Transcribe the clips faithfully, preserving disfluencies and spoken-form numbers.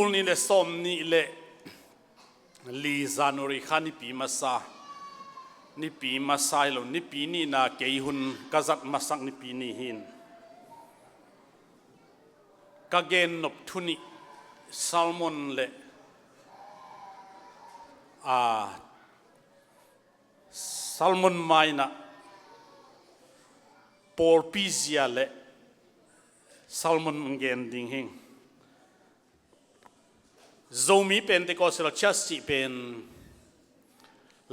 Tul nih le sawm nih le li January kha nipi masa, nipi masa hi lo, nipi nihna kei hun ka zat masak nipi ni hi-in ka gennop thu nih Salmon le, a, Salmon mai-ah pawlpi zia le Salmon gen ding hi. Zomi Pentecostal Church cih pen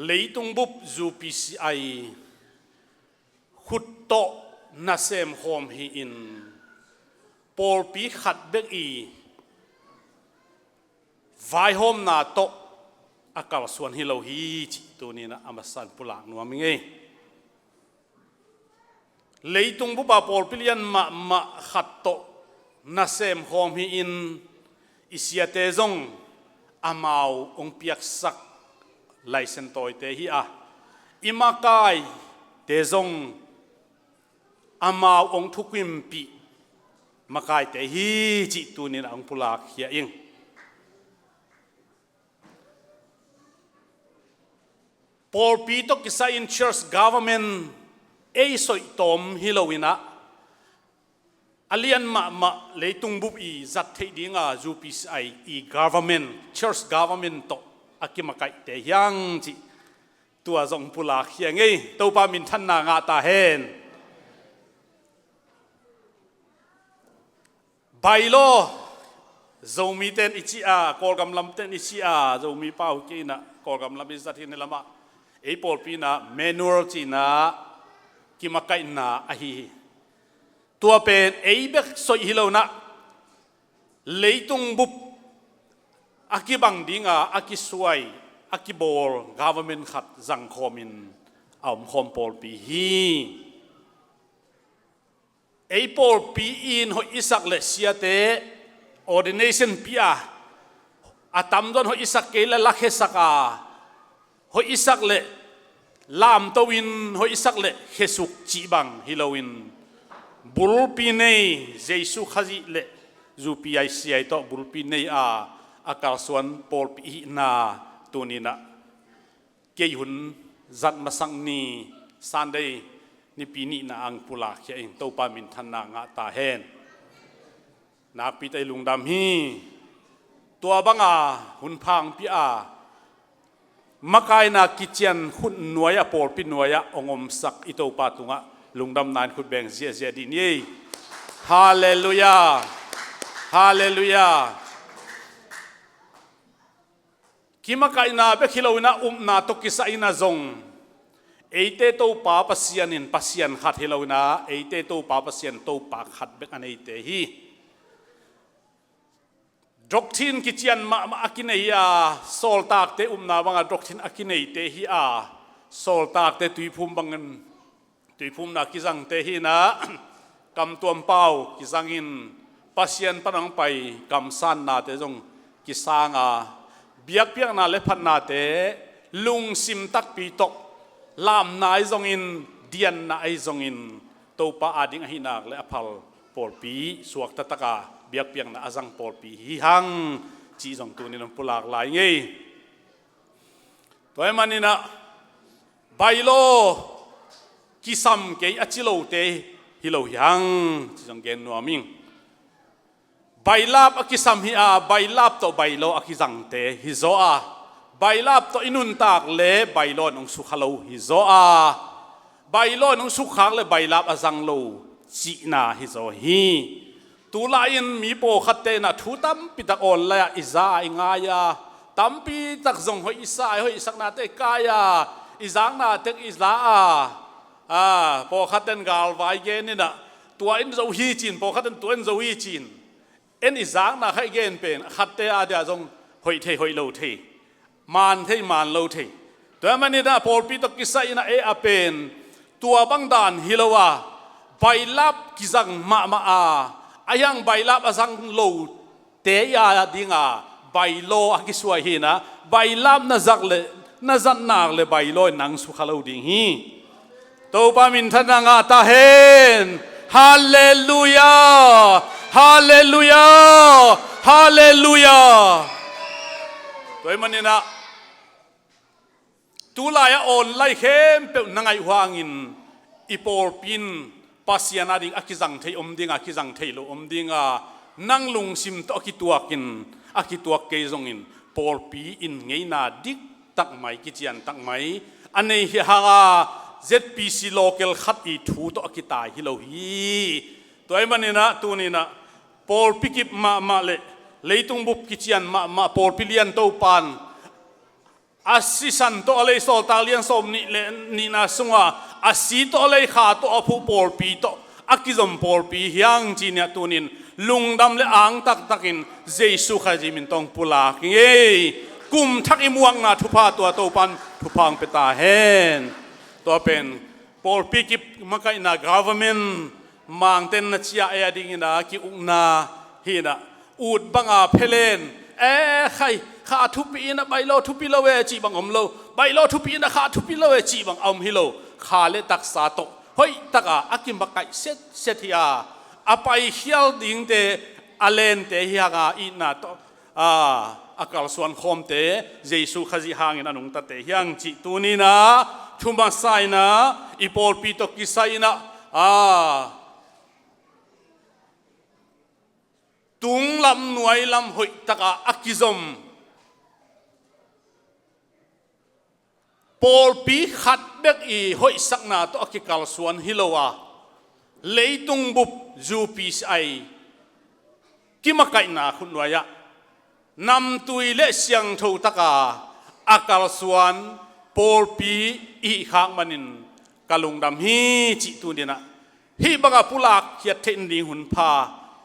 leitung bup U P C I khut tawh nasem khawm hi-in pawlpi khat bek i vaihawmna tawh a kalsuan hi lo hi cih tuni-in a masa-in pulak nuam ing ei. Leitung bup a pawlpi lian mahmah khat tawh nasem khawm hi-in i siate zong amau hong piaksak laisen tawite hi a, i makaite zong amau hong thukimpih makaite hi cih tuni-in a hong pulak khia ing. Pawlpi tawh kisai-in church government ei soihtawm hi lo-in a, a lian mahmah leitung bup i zat theih ding a U P C I i government, church government tawh a kimakaihte hi hang cih tua zong pulak khia ing ei. Topa minthanna ngah ta hen. Bylaw, Zomite in i cih a, Kawlgam lamte in i cih a, Zomi pau kei-in a, Kawlgam lam i zat hi-in, lamah ei pawlpi-in a manual ci-in a kimakaihna ahi hi. Tua pen ei bek soih hi lo-in a, leitung bup a kibang ding a, a kisuai, a kibawl government khat zang khawm-in a om khawm pawlpi hi. Ei pawlpi in hoih i sak leh siate ordination pia, a tamzaw in hoih i sak kei leh lakhiasak a, hoih i sak leh lamto-in, hoih i sak leh khiasuk cih bang hi lo-in, bulpi nei, Jesu Khazih le U P C I tawh bulpi nei a, a kalsuan pawlpi i hihna tuni-in a kei hun zat masak ni Sunday nipi nihna-ah hong pulak khia ing. Topa minthanna ngah ta hen. Nakpi tak i lungdam hi. Tua bang a hun pha hong pia a, makaihna kician khut nuai-ah, pawlpi nuai-ah hong omsak i Topa tungah lungdamna in khut beng ziahziah dih ni ei. Halleluiah. Halleluiah. Kimakaihna bek hi lo-in a, upna tawh kisai-in a zong eite Topa Pasian in Pasian khat hi lo-in a, eite Topa Pasian Topa khat bek a neite hi. Doctrine kician mahmah a kinei hi a, sawltakte upna bang a doctrine a kineite hi a, sawltakte tuiphum bangin tuiphumna kizangte hi-in a, kamtuam pau kizangin Pasian pan hong pai kamsannate zong kisang a, biakpiakna le phatnate lungsim takpi tawh, lamna ahi zongin, dianna ahi zongin, Topa ading ahih nak leh a phal pawlpi, suakta tak a biakpiakna a zang pawlpi hi hang cih zong tuni-in hong pulak lai ing ei. Tua ahih manin a, bylaw kisam kei a ci lote hi lo hi hang cih zong gen nuam ing. Bailap a kisam hi a, bailap tawh bylaw a kizangte hi zaw a, bailap tawh i nuntak leh bylaw in hong sukha lo hi zaw a, bylaw in hong sukkhak leh bailap a zang lo cihna hi zaw hi. Tulai-in mi pawlkhatte in a thu tampi tak online-ah i za a, i ngai a, tampi tak zong hoih i sa a, hoih i saknate i kai a, i zakna tek i za a, a, pawlkhatte in galvai gen in a, tua en zo hi ci-in, pawlkhatte in tua en zo hi ci-in, en i zakna kha i gen pen a khatte a dia zong hoih thei hoih lo thei, man thei man lo thei. Tua ahih manin a pawlpi tawh kisai-in a, ei a pen tua bang dan hi lo a, bailap kizang mahmah a, a hiang bailap a zang lote a ding a bylaw a kisuai hi-in a, bailap na zat leh, na zat nak leh bylaw in nang sukha lo ding hi. Topa minthanna ngah ta hen. Halleluiah. Halleluiah. Halleluiah. Tua ahih maninah tulai-ah online khempeuh na ngaih uh hangin i pawlpi in Pasian ading a kizang thei om dinga, kizang thei lo om dinga, nang lungsim tawh a kituakin, a kituak kei zongin pawlpi in ngeina diktak mai, kiciantak mai a nei hi hanga, Z P C local khat i thu tawh a kitai hi lo hi. Tua ahih maninah tuninah pawlpi kip mahmah le leitung bup kician mahmah pawlpi lian Topan a sisan tawh a lei sawltak lian sawm nih le nihna sunga a si tawh a lei kha tawh a phuh pawlpi tawh a kizom pawlpi hi hang ci-in ah tunin lungdam le angtaktakin Jesu Khazih min tawh pulak ing ei. Kum thak i muakna thupha tua Topan thupha hong pia ta hen. Tua pen pawlpi kip makaihna government mangten na cia ei a dingin a ki-ukna hinah ut banga phelen, e khai, kha thupi inah baih lo thupi lo e cih bang om lo, baih lo thupi inah kha thupi lo e cih bang a om hi lo. Kha le taksa tawh hoihtaka a kimakaih setset hi a, a paikhial dingte, a lente hi hanga itna tawh a, a kalsuan khawmte Jesu Khazih hangin a nungtate hi hang cih tuninah thumasa inah i pawlpi tawh kisai inah a, tunglam nuailam hoihtaka a kizom pawlpi khat bek i hoihsakna tawh a kikalsuan hi lo a, leitung bup U P C I kimakaihna khutnuai-ah namtui le siangtho taka a kalsuan pawlpi i hih khak manin ka lungdam hi cih tuninah hih banga pulak khiat theih nading hunpha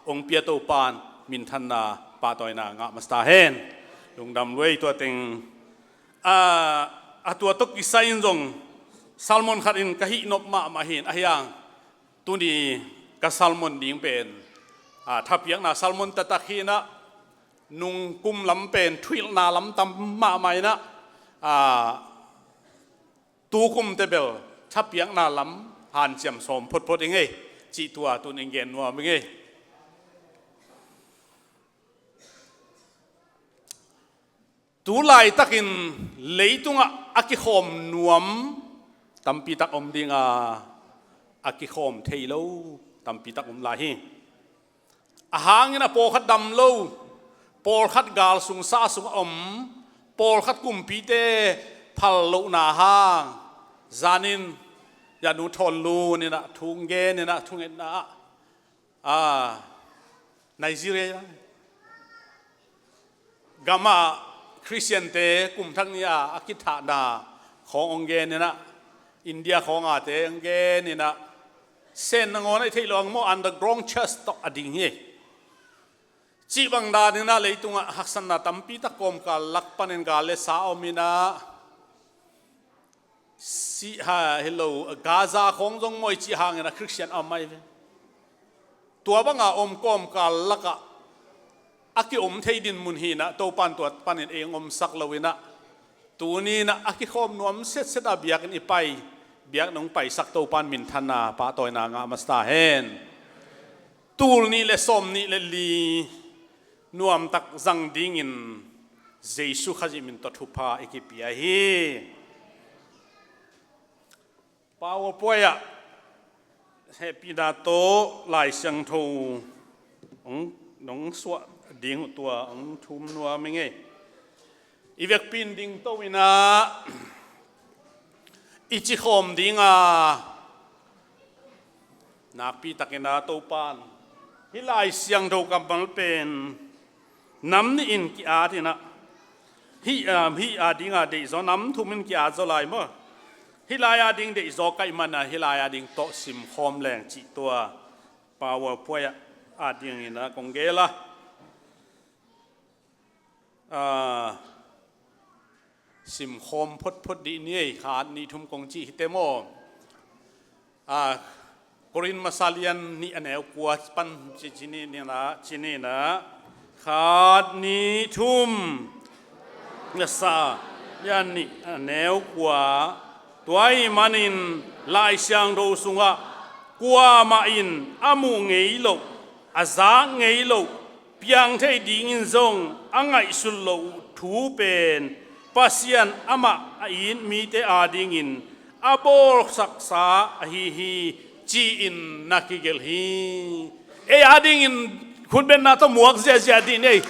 hong pia Topan minthanna pahtawina ngah masa ta hen. Lungdam luai. Tua teng a, a tua tawh kisai in zong sermon khat in ka hih nop mahmah hin ahi hang tuni ka sermon ding pen a, thapiakna sermon taktak hinah nung kum lam pen thuhilhna lam tam mahmah inah a, tu kum tebel thapiakna lam hanciam sawm photphot ing ei cih tua tun in gen nuam ing ei. Tulaitakin leitungah a kikhawm nuam tampitak om dinga, a kikhawm thei lo tampitak om lai hi. A hangin a pawlkhat dam lo, pawlkhat gal sung sa sung a om, pawlkhat kumpite phal lohna hang zanin yanu thawn luninah thungen inah thungetna ah a, Nigeria gamah Khristiante kum thak ni-a a kithahna khawng hong gen inah, India khawngate hong gen inah, sen nangawn a i theih loh ang maw, underground church tawh a ding hi. Cih bang daninah leitungah haksatna tampitak kawmkal lak panin gal le sa a om inah, si ha hi lo, Gaza khawng zong mawi cih hangin a Khristian a om mai ve. Tua banga om kawmkal lakah a kiom thei dinmun hinah Topan tua panin ei hong omsak loinah tuninah a kikhawm nuam setset a biakinn i pai, biakinn hong paisak Topan minthanna pahtawina ngah masa ta hen. Tul nih le sawm nih le li nuamtak zang dingin Jesu Khazih min tawh thupha i kipia hi. PowerPoint ah hehpihna tawh Lai Siangtho hong, hong suah ding uh tua hong thum nuam ing ei. I vekpi in dingto inah i cikhawm dinga nakpi takinah Topan hih Lai Siangtho kammal pen nam nih in ki-at inah, hih, ah, hih a dinga deihzaw nam thum in ki-at zaw lai maw? Hih lai a ding deihzaw kaih mana hih lai a ding tawh simkhawm leng cih tua PowerPoint ah a dinginah kong gel a, a, simkhawm photphot dih ni ei, khat nih thum kong cih hi te maw? A, Korin masa lian nih a neu kua pan ci, ci ni, ni na, ci ni na. Khat nih thum. Masa lian nih a neu kua. Tua ahih manin Lai Siangtho sungah kuamah in a muh ngei loh, a zak ngei loh, piang thei dingin zong a ngaihsut loh uh thu pen Pasian amah a it mite adingin a bawlsaksa ahi hi, ci-in na kigelh hi. Ei adingin khutbetna tawh muak ziahziah dih ni ei.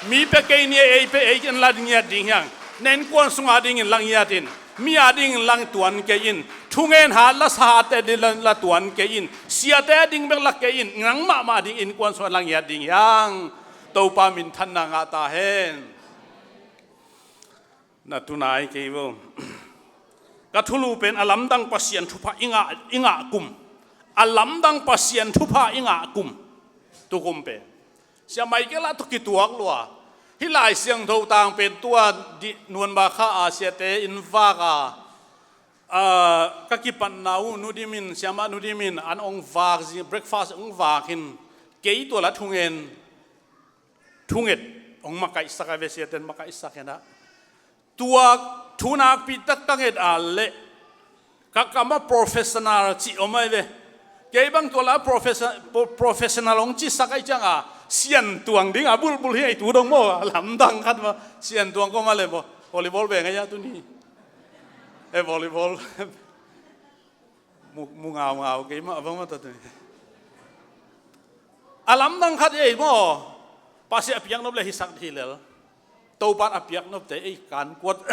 Mi pia kei ni ei, ei pia ei in la ngiat ding hiang. Na innkuan sung adingin la ngiat in. Mi adingin la tuan kei in. Thungen hat la sa hatte ding la, la tuan kei in. Siate ading bek la kei in. Nang mahmah ding innkuan sung la ngiat ding hiang. Topa minthanna ngah ta hen. Na tunai kei vo. Ka thulu pen a lamdang Pasian thupha i ngah, i ngah kum. A lamdang Pasian thupha i ngah kum. Tukum pen Sia Michael ah tawh kituak lua. Hih Lai Siangtho tang pen tua di nuanba kha a siate in vak a, a, ka kipatna uh Nu Dim in, Siamah Nu Dim in an ong vak zing, breakfast ong vak in, kei tua la thungen, thunget ong makaihsak a, ve siate in makaihsak hen ah. Tua thu nakpi tak ka nget a leh ka kam ah professional cih om ai ve. Kei bang tua la professor, pro-, professional hong cisak ai ciang a siantuang ding a bulbul hi ai tu dong maw, a lamdang khat maw, siantuang kong a le maw, volleyball veng ai a tuni. Eh, volleyball. Mu, mu ngaungau kei mah bang mah ta tuni. A lamdang khat ei maw, Pasian a piak nop le hisak hi lel. Topan a piak nopte ei kankuat,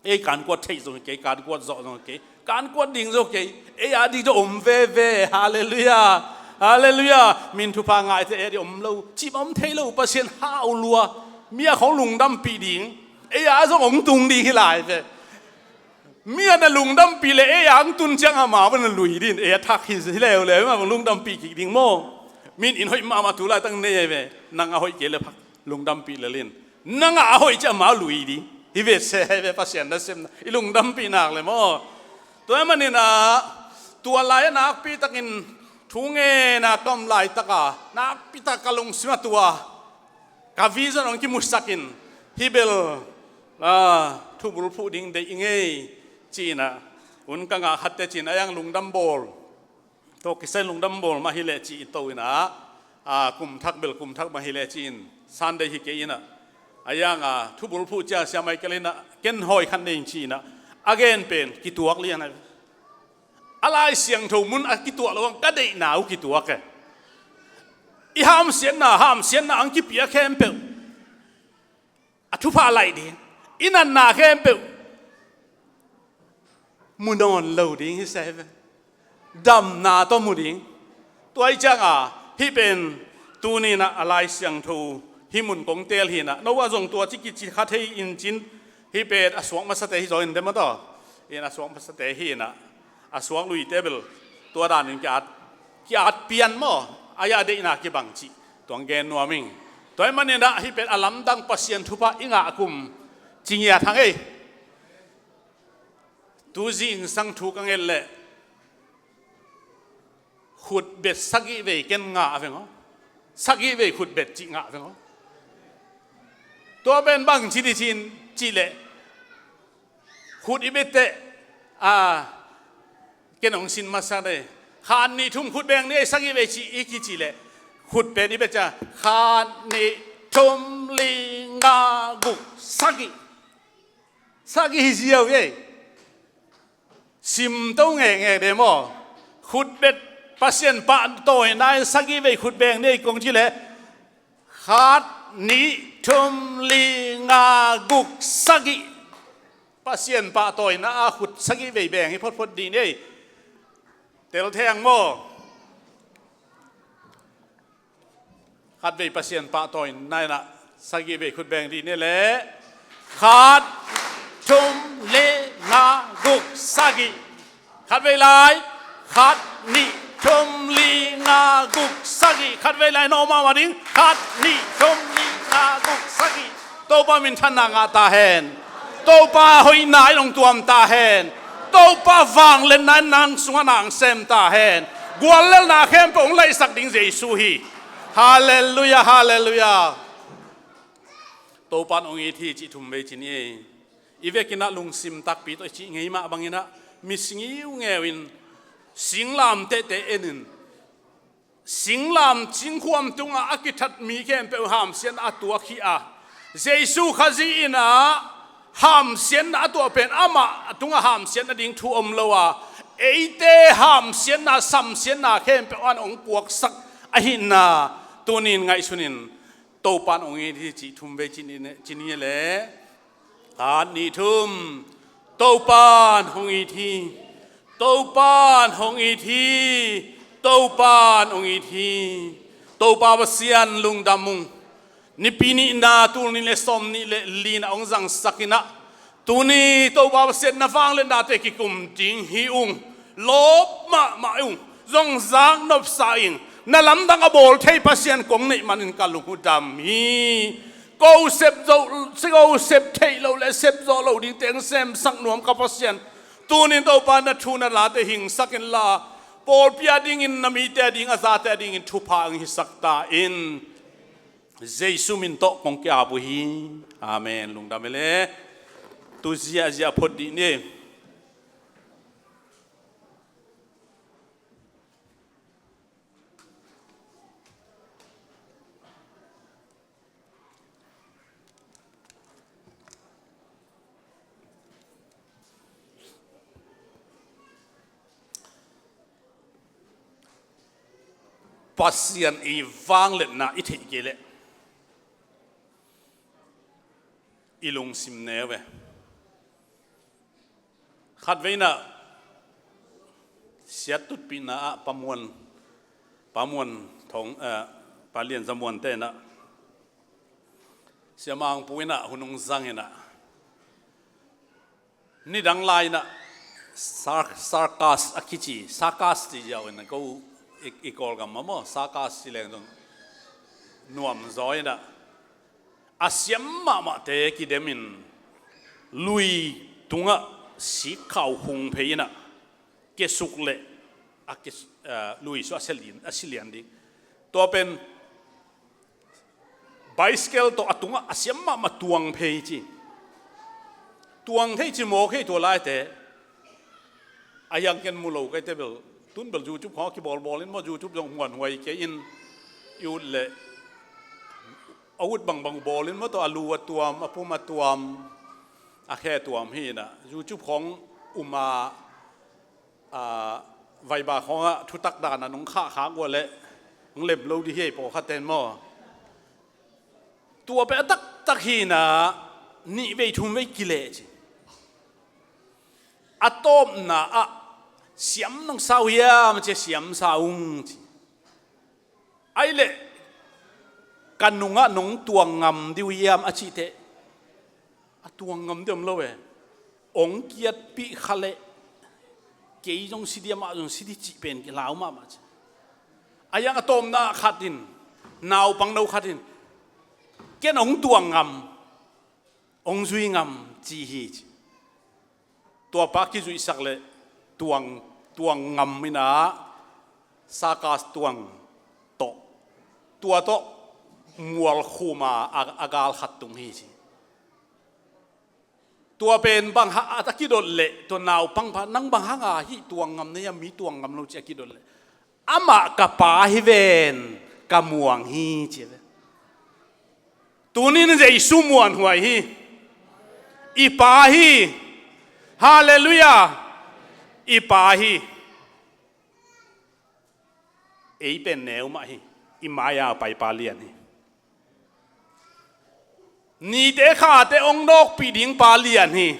ei kankuat theih zong kei, kankuat zawh zong kei, kankuat ding zong kei, ei a ding zong om veve. Halleluiah. Halleluiah. Min thupha ngaite ei a ding om lo, cih om thei lo, Pasian hau lua. Mi a khong lungdampih ding, ei a zong hong tung ding hi lai ve. Mi a na lungdampih le ei a hong tun ciang amau na lui ding, ei a thak hi leuleu, amau lungdampih kik ding maw. Min inn hoih mahmah tu laitak nei ai ve, nang a hoih kei le phak lungdampih lel in. Nang a hoih ciang amau lui ding. Hi ve se, hi ve Pasian nasem na, i lungdampih nak le maw. Tua ahih manin ah, tua lai a nakpi takin thu ngen a ka om laitak a, nakpi tak ka lungsim a tua ka vision hong kimusak in, hih bel, ah, thubul phuh ding deih i ngei, ci-in ah, hun ka ngah khatte ci-in ah, a yang lungdam bawl. Tua kisai lungdam bawl mah hi leh ci-in to in ah, ah, kum thak bel kum thak mah hi leh ci-in, Sunday hi kei in ah, a yang ah, thubul phuh ciang Sia Michael in ah, ken hawi khat nei in ci-in ah, a gen pen, kituak lian ah. A Lai Siangtho mun a kituak lo ang ka deihna uh kituak e. I hamsiatna, hamsiatna ang kipia khempeuh. A thupha laih ding. I natna khempeuh. Mu nawn lo ding hi se ve. Damna tawh mu ding. Tua i ciang a, hih pen tuni in ah a Lai Siangtho hih mun kong teel hi in ah. No a zong tua ci kici kha thei in cin hih pen a suak masate hi zaw in dem a taw. In a suak masate hi in ah. A suak luite bel tua danin ki-at, ki-at pian maw, a ya deihna kibang cih tuang gen nuam ing. Tua ahih manin ah hih pen a lamdang Pasian thupha i ngah kum ci ngiat hang ei. Tu zingsang thu ka nget leh khutbet sagih vei ken ngah veng aw. Sagih vei khutbet cih ngah veng aw. Tua pen bang ci ding cin cih leh khut i beh teh, a, ken hong sin masa dei. Khat nih thum khut beng ni ei sagih vei ci i kici leh khut pen i beh ciang khat nih thum li nga guk sagih. Sagih hi ziau ei. Sim to ngekngek de maw. Khutbet Pasian pahtawina in sagih vei khut beng ni ei kong ci leh khat nih thum li nga guk sagih. Pasian pahtawina a khut sagih vei beng hi photphot dih ni ei. Tel thei ang maw. Khat vei Pasian pahtawina in ah sagih vei khut beng dih ni leh khat thum li nga guk sagih. Khat vei lai. Khat nih thum li nga guk sagih. Khat vei lai, no mahmah ding. Khat nih thum li nga guk sagih. Topa minthanna ngah ta hen. Topa hoihna in hong tuam ta hen. Topa vangliatna in nang sungah na hong sem ta hen. Guallelhna khempeuh hong laihsak ding Jesu hi. Halleluiah, halleluiah. Topa in hong it hi cih thum vei ci ni ei. I vekin ah lungsim takpi tawh i cih ngei mah bangin ah mi singiungeu in singlamtehte en in singlam cingkhuam tungah a kithat mi khempeuh hamsiatna a tuak hi a, Jesu Khazih in ah hamsiatna a tuah pen amah tungah hamsiatna ding thu om lo a, eite hamsiatna samsiatna khempeuh an hong puaksak ahihna tunin ngaihsunin Topa in hong it hi cih thum vei ci ni, ci ni le. Khat, nih, thum. Topa in hong it hi. Topa in hong it hi. Topa in hong it hi. Topa Pasian lungdam ung. Nipi nihna tul nih le sawm nih le li-na hong zangsak in ah, tuni Topa Pasian na vangliatnate kikum ding hi ung. Lawp mahmah ung. Zong zak nopsa ing. Na lamdang a bawl thei Pasian kong neih manin ka lung uh dam hi. Ko sep zo, ko sep theih loh le sep zawh loh dingte hong semsak nuam ka Pasian, tunin Topa na thu na late hingsak inla, pawlpi a dingin, na mite a ding, a zate a dingin thupha hong hisak ta in. Jesu min tawh kong ki-ap uh hi. Amen. Lungdam hi le. Tu ziahziah phot dih ni. Pasian i vangliatna i theih kei leh i lungsim neu ve. Khatvei in ah siat tutpihna ah Pa Muan, Pa Muan Thawng, eh, Pa Lian Za Muan te in ah Sia Mang Pu in ah hun hong zang in ah, nidang lai in ah sar-, circus a kici, circus ci ziau in ah ko i, i Kawlgam ah maw, circus ci leng zong nuam zaw in ah, a siam mahmahte kidemin lui tungah sikkhau hung phei in ah, kesuk leh a kes-, a, lui sua a si lian, a si lian ding. Tua pen bicycle tawh a tungah a siam mahmah tuang phei ci. Tuang thei ci mawk hei tua laite. A hiang ken mu lo kei te bel, tun bel YouTube khawng a kibawlbawl in maw, YouTube zong muanhuai kei in, i ut leh a ut bangbang bawl in maw, tua a lu a tuam, a pum a tuam, a khe tuam hi in ah, YouTube khawng um a, a, Viber khawngah thutak dan a nong khahkhak uh leh hong lem lo dih hi ei pawlkhat ten maw. Tua pen a taktak hi in ah, nih vei thum vei kileh ci. A tawpna ah siam nong sa uh hiam ci, siam sa ung ci. Ahih leh ka nungah nong tuang ngam dih uh hiam a cih teh, a tuang ngam dih om lo e. Hong kiatpih kha leh kei zong si dih, amah zong si dih cih pen kilau mahmah ci. A hiang a tawpna khat in, naupangno khat in, ken hong tuang ngam, hong zui ngam ci hi ci. Tua pa kizuihsak leh tuang, tuang ngam in ah, circus tuang tawh, tua tawh mualkhum a, a, a gal khat tung hi ci. Tua pen bang hang a kidot leh, tua naupang pa, nang bang hang a hih tuang ngam na hiam, mi tuang ngam lo ci a kidot leh, amah ka pa hi ven, ka muang hi ci ve. Tunin Jesu muanhuai hi. I pa hi. Halleluiah. I pa hi. Ei pen neu mah hi. I mai-a pai Pa Lian hi. Nite khate hong nawkpih ding Pa Lian hi.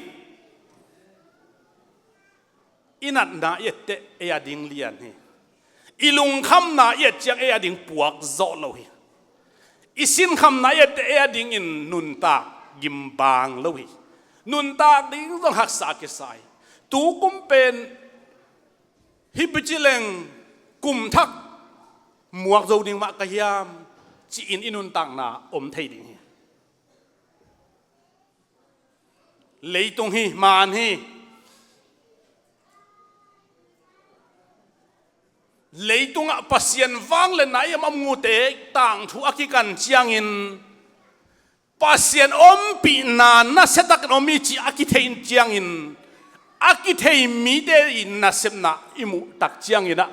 I natna i et teh ei a ding lian hi. I lungkhamna i et ciang ei a ding puak zawh lo hi. I sinkhamna i et teh ei a dingin nuntak gimbaang lo hi. Nuntak ding zong haksa kisa hi. Tu kum pen hih pi ci leng kum thak muak zo ding mah ka hiam ci-in i nuntakna om thei ding hi. Leitung hi, man hi. Leitungah Pasian vangliatna i a mute tangthu a kikan ciangin, Pasian ompihna nasiatakin om hi cih a kithei ciangin, a kithei mite i nasepna i muh tak ciangin ah,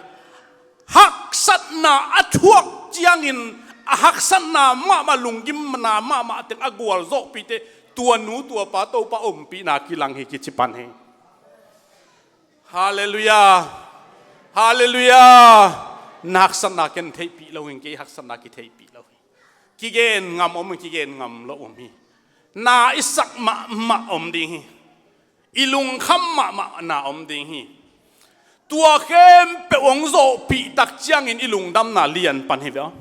haksa haksatna a thuak ciangin a haksatna mahmah, lunggimna mahmah teng a gualzawhpihte tua nu tua pa Topa ompihna kilang hi, kici pan hi. Halleluiah. Halleluiah. Na haksatna ken theihpih lo hi, kei haksatna kitheihpih lo hi. Kigen ngam om hi, kigen ngam lo om hi. Na i sak mahmah om ding hi. I lungkham mahmah na om ding hi. Tua khempeuh hong zawhpih tak ciangin i lungdamna lian pan hi ve aw.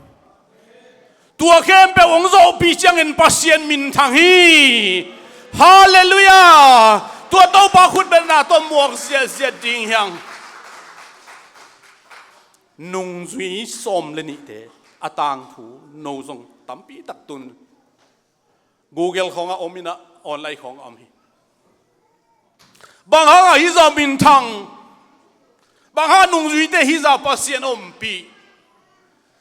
Tua khempeuh hong zawhpih ciangin Pasian minthang hi. Halleluiah. Tua Topa khutbetna tawh muak ziahziah ding hi hang. Nungzui sawm le nihte a tangthu no zong tampi tak tun Google khawngah om inah, online khawngah om hi. Bang hangah hih zah minthang, bang hangah nungzuite hih zah Pasian ompih,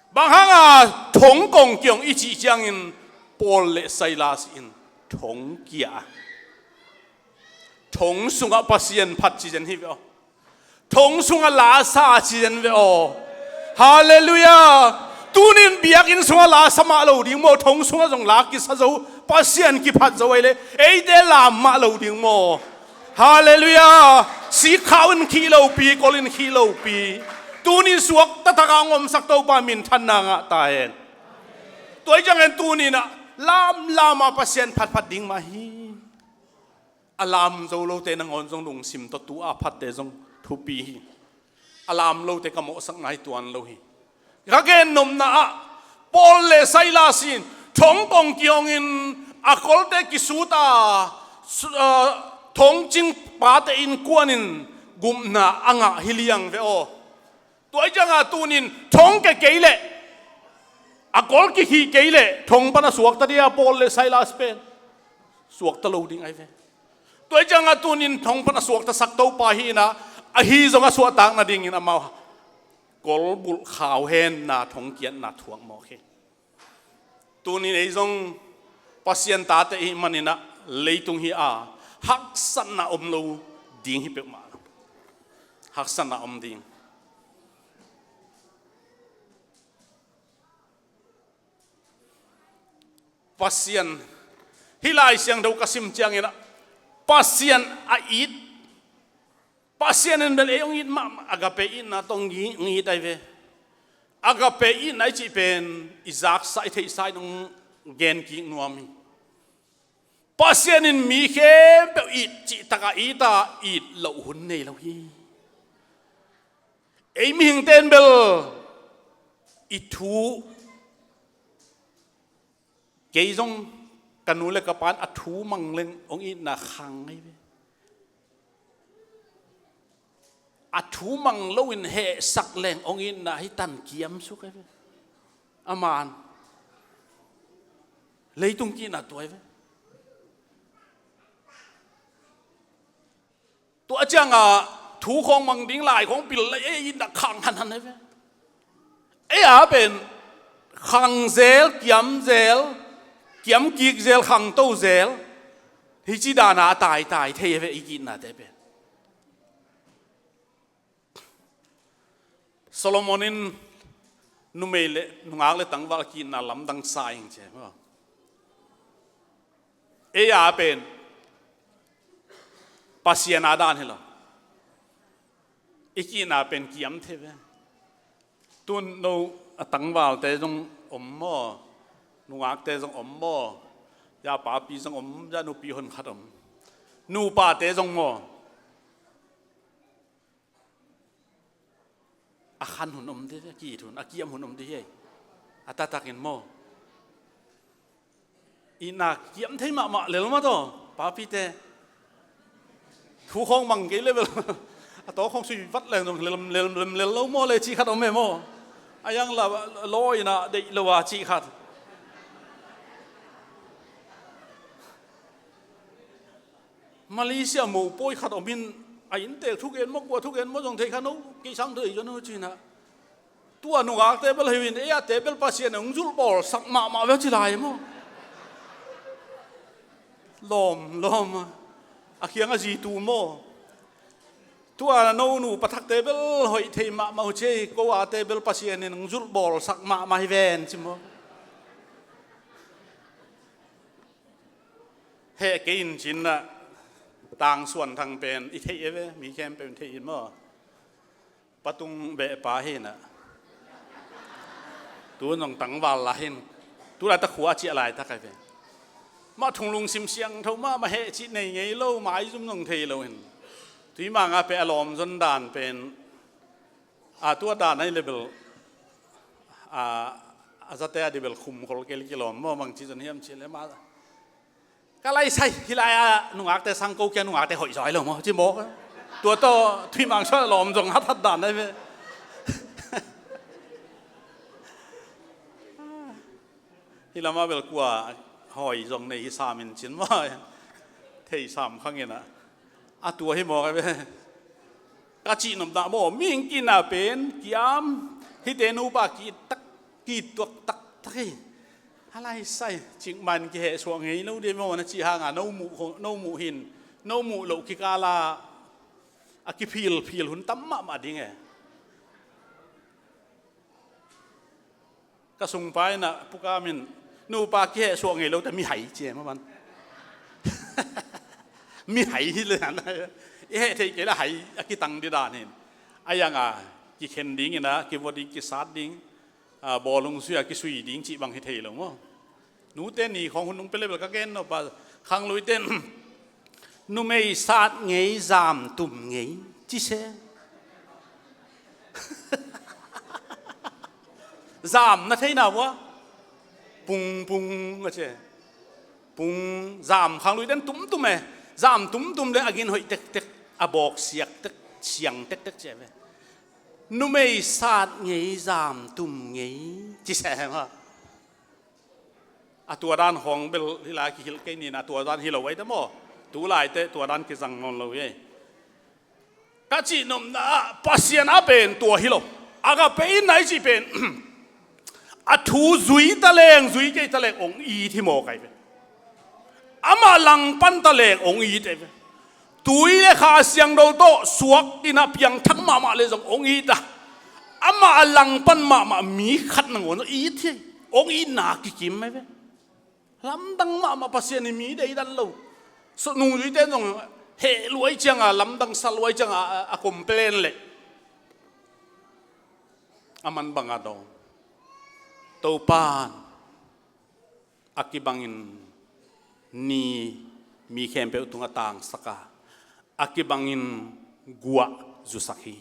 bang hangah thong kong kiong i cih ciangin Paul le Silas in thong kia a, thong sungah Pasian phat ci zen hi ve aw. Thong sungah la sa ci zen ve aw. Halleluiah. Tunin biakinn sungah la sa mah lo ding maw, thong sungah zong la kisa zo, Pasian kiphat zo ahi leh eite lam mah lo ding maw. Halleluiah. Sikkhau in khih lopi, kol in khih lopi. Tunin suak taktak a hong omsak Topa minthanna ngah ta hen. Tua hi ciangin tuninah lamlam a Pasian phatphat ding mah hi. A lam zo lote nangawn zong lungsim tawh tu a phatte zong thupi hi. A lam lote ka mawhsak ngai tuan lo hi. Ka gennopna ah Paul le Silas in thong kong kiongin a kolte kisut a, su-, a, thongcing pate innkuanin gupna a ngah hi liang ve aw. Tua hi ciangah tunin thong ke kei leh, a kol kikhih kei leh thong pan a suakta dia Paul le Silas pen suakta lo ding ahi ve. Tua hi ciangah tunin thong pan a suakta sak Topa hi inah, ahi zong a suahtak nadingin amau kol bulh khau henna thong kiatna thuak mawk hi. Tunin ei zong Pasian tate i hih maninah leitung hi a haksatna om lo ding hi peuhmah lo. Haksatna om ding. Pasian, hih Lai Siangtho ka sim cianginah Pasian a it, Pasian in bel ei hong it mahmah, agape itna tawh hong it ahi ve. Agape itna i cih pen i zaksa, i theihsa in hong gen kik nuam hi. Pasian in mi khempeuh it cih takah it a, it loh hun nei lo hi. Ei mihingte in bel i thu, kei zong ka nu le ka pa in a thu mang leng hong itna khang ahi ve. A thu mang loin hehsak leng hong itna hi tan kiamsuk ahi ve. A man leitung kihna tua ahi ve. Tua ciangah thu khawng mang ding lai khawng pil lai ei itna khang hanhan ahi ve. Ei a pen khang zel, kiam zel, kiam kik zel, khangto zel. Hih ci dana a taitai thei ahi ve i ki-itnate pen. Solomon in numei le nungak le tangval ki-itna lamdang sa ing ci maw. Ei a pen Pasian a dan hi lo. I ki-itna pen kiam thei ve. Tun no a tangvalte zong om maw? Nungakte zong om maw? Ya papi zong om, ya nupi honkhat om. Nupate zong maw? A khan hun om dih, a ki-it hun, a kiam hun om dih hi. A taktakin maw? Itna kiam thei mahmah lel mah tawh, papite. Thu khawng mang kei le bel. A tawk khawng sui vat leng zong lel, lel, lel, lel lo maw le cih khat om e maw? A yang la law ina deih lo a cih khat. Malaysia mopawi khat om in a inntek thugen maw, kua thugen maw zong thei kha no, kei sang thei zaw no cih na. Tua nungakte bel hi in, ei a te bel Pasian in hong zulh bawlsak mahmah ve ci lai maw? Lawm, lawm a. A kiang a zi tu maw? Tua no nupa thakte bel hoih thei mahmah uh ci ei, ko ate bel Pasian in hong zulh bawlsak mahmah hi ven ci maw. Heh kei in ci-in ah, Tang Suan Thang pen i theih e ve, mi khempeuh in theih in maw. Patung beh pa hi in ah. Tu zong tangval la hi in. Tu laitak khua a ciah laitak ai ve. Mah thunglung sim siangtho mah, mah heh cih nei ngei lo, maizum zong thei lo hi in. Tuimang ah pen a lawm zon dan pen, a, tua dan ahi le bel, a, a zate a di bel khum khol kei le kilawm maw, bangci zon hiam cih le mah. Ka lai sai, hih lai-ah nungakte sang ko kia nungakte hoih zaw hi lo maw, ci mawk. Tua tawh Tuimang sung a lawm zong hathat dan ahi ve. Hih lamah bel kua hoih zong nei hi sam in ci-in maw. Thei sam khang in ah. A tua hi mawk ahi ve. Ka cihnopna maw, mihing ki-itna pen kiam, hihte nupa ki-it tak, ki-it tuak taktak hi. A lai sai, cikmah in kihehsuah ngei lo ding maw, na cih hang a, no muh, no muh hi in, no muh loh kikal ah a kiphilphil hun tam mahmah ding e. Ka sungpa in ah, Pu Kam in, nupa kihehsuah ngei lo ta, mihai ci e maw ban. Mihai hi le an, i heh theih kei le hai a kitang ding dan hi in. A yang a kikhen ding in ah, kivua ding, kisat ding, a, bawlung sui a kisui ding cih bang hi thei lo maw. Nute ni khawng hun nung pia le bel ka gen nop a, khangluite in, numei sat ngei, zam tum ngei ci se. Zam na theihna vua, pung pung a ci e. Pung, zam khangluite in tumtum e. Zam tumtum le a gin hoih tektek, a bawk siak tek, siang tektek ci e ve. Numei sat ngei, zam tum ngei ci se maw. A tua dan khawng bel hih lai kihilh kei ni in ah, tua dan hi lo ahi ta maw. Tu laite tua dan kizang nawn lo hi ei. Ka cihnopna ah Pasian a pen tua hi lo. Agape itna i cih pen a thu zui ta leng, zui kei ta leng hong it hi mawk ahi ve. Amah langpan ta leng hong it ahi ve. Tui le Kha Siangtho tawh suak in ah piangthak mahmah le zong hong it a, amah a langpan mahmah mi khat nangawn zong it hi. Hong itna kikim ahi ve. Lamdang mahmah Pasian in mi deidan lo. So, nungzuite in zong heh luai ciang a, lamdang sa luai ciang a, a, a complain leh a man bang a dong. Topa'n a kibangin ni mi khempeuh tungah tangsak a, a kibangin guah zusak hi.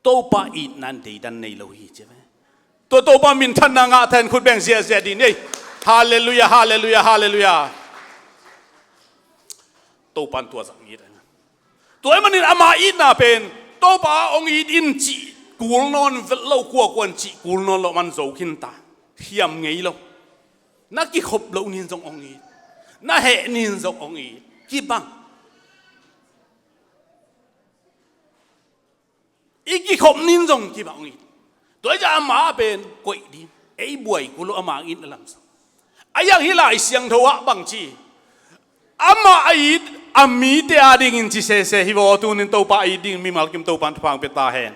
Topa itna in deidan nei lo hi ci ve. Tua Topa minthanna ngah ta hen, khut beng ziahziah dih ni ei. Halleluiah, halleluiah, halleluiah. Topa in tua zah ngit a. Tua ahih manin ama itna pen Topa hong it in cih kul nawn vet lo, kuakuan cih kul nawn lo, man zo khin ta. Hiam ngei lo. Na kikhop loh nin zong hong it. Na heh nin zong hong it. Kibang. I kikhop nin zong kibang hong it. Tua hi ciah ama pen koih ding. Ei buai kul lo, ama hong it na lamsang. A yang hih Lai Siangtho ah bang ci. Amah a it a mite a dingin ci sese hi vaw, tunin Topa a it ding mimal kim Topa in thupha hong pia ta hen.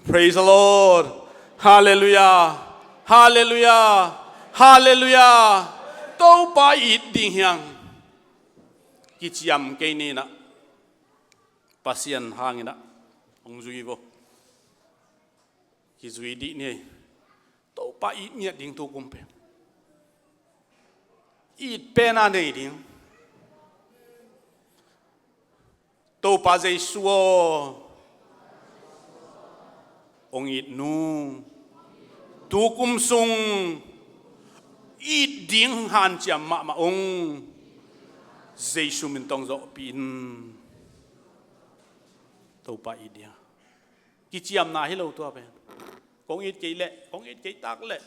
Praise the Lord. Halleluiah. Halleluiah. Halleluiah. Topa a it ding hiang. Kiciam kei ni in ah. Pasian hang in ah hong zui vaw. Kizui dih ni ei. Topa it ngiat ding tu kum pen. It pen a nei ding. Topa Jesu aw, hong it nung. Tu kum sung it ding hanciam mahmah ung. Jesu min tawh hong zawhpih in. Topa it ding. Kiciamna hi lo tua pen. Kong it kei leh, kong it kei tak leh.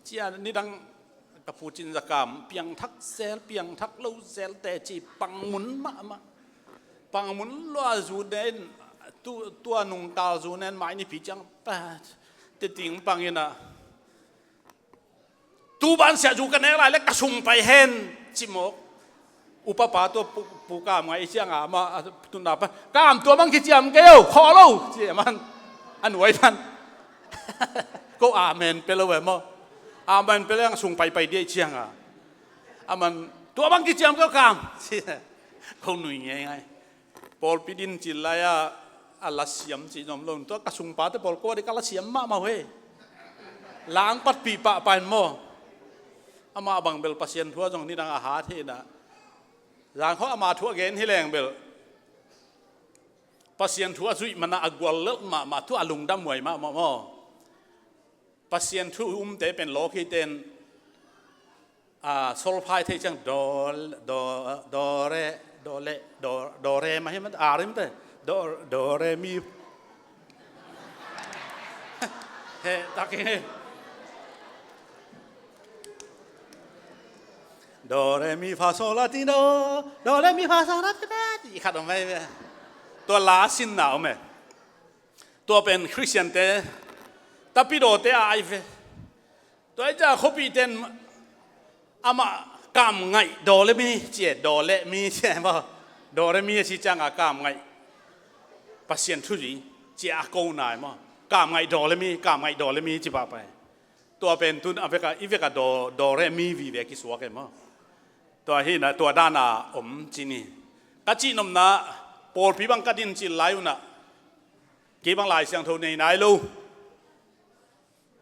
Cia nidang ka pu Cin Za Kam, piangthak zel, piangthak lo zel teci, pangmun mahmah. Pangmun lua zu den, tu, tua nungkal zu nen mai nipi ciang pa, teting pang in ah. Tu ban siah zu ka nek lai leh ka sung pai hen, ci mawk. Upa pa tua pu, pu Kam Ngaih i cianga amah a tunna pan, Kam, tua bang kiciam kei o, khawh lo, ci a man. A nuai pan ko amen pe lo e maw. Amen pe lo ang sung paipai dia i cianga. A man, tua bang kiciam kei o Kam, ci. Ko nui ngeingai. Pawlpi din cil lai-a a lasiam ci zom lo. Tua ka sungpate pawl ko a di ka lasiam mahmah uh he. Langpatpih pahpah in maw. Amah bang bel Pasian thu ah zong nidang a hat hi inah. Zangkhawng ama thu a gen hi leng bel Pasian thu a zuih mana a guallelh mahmah, thu a lungdam huai mahmah maw. Pasian thu umte pen lawkite in, a, solfa i theih ciang do, do, do re, do le, do, do re mah hi mah, a rim te, do, do re mi. He, tak hi. Do re mi fa sol la ti do, do re mi fa sol la ti do, ti khat om mai ve. Tua la sinna om e. Tua pen Khristiante, tapidawte a ai ve. Tua ai ciang khuapihte in amah Kam Ngaih do le mi ci e, do le mi ci e maw. Do re mi a ci cianga Kam Ngaih Pasian thu zui ci a ko nai maw. Kam Ngaih do le mi, Kam Ngaih do le mi ci pahpah e. Tua pen tun a veka, i veka do, do re mi vive kisuak e maw. Tua hi inah tua dana om ci ni. Ka cihnopna, pawlpi bang ka din cil lai unah kei bang Lai Siangtho nei nai lo.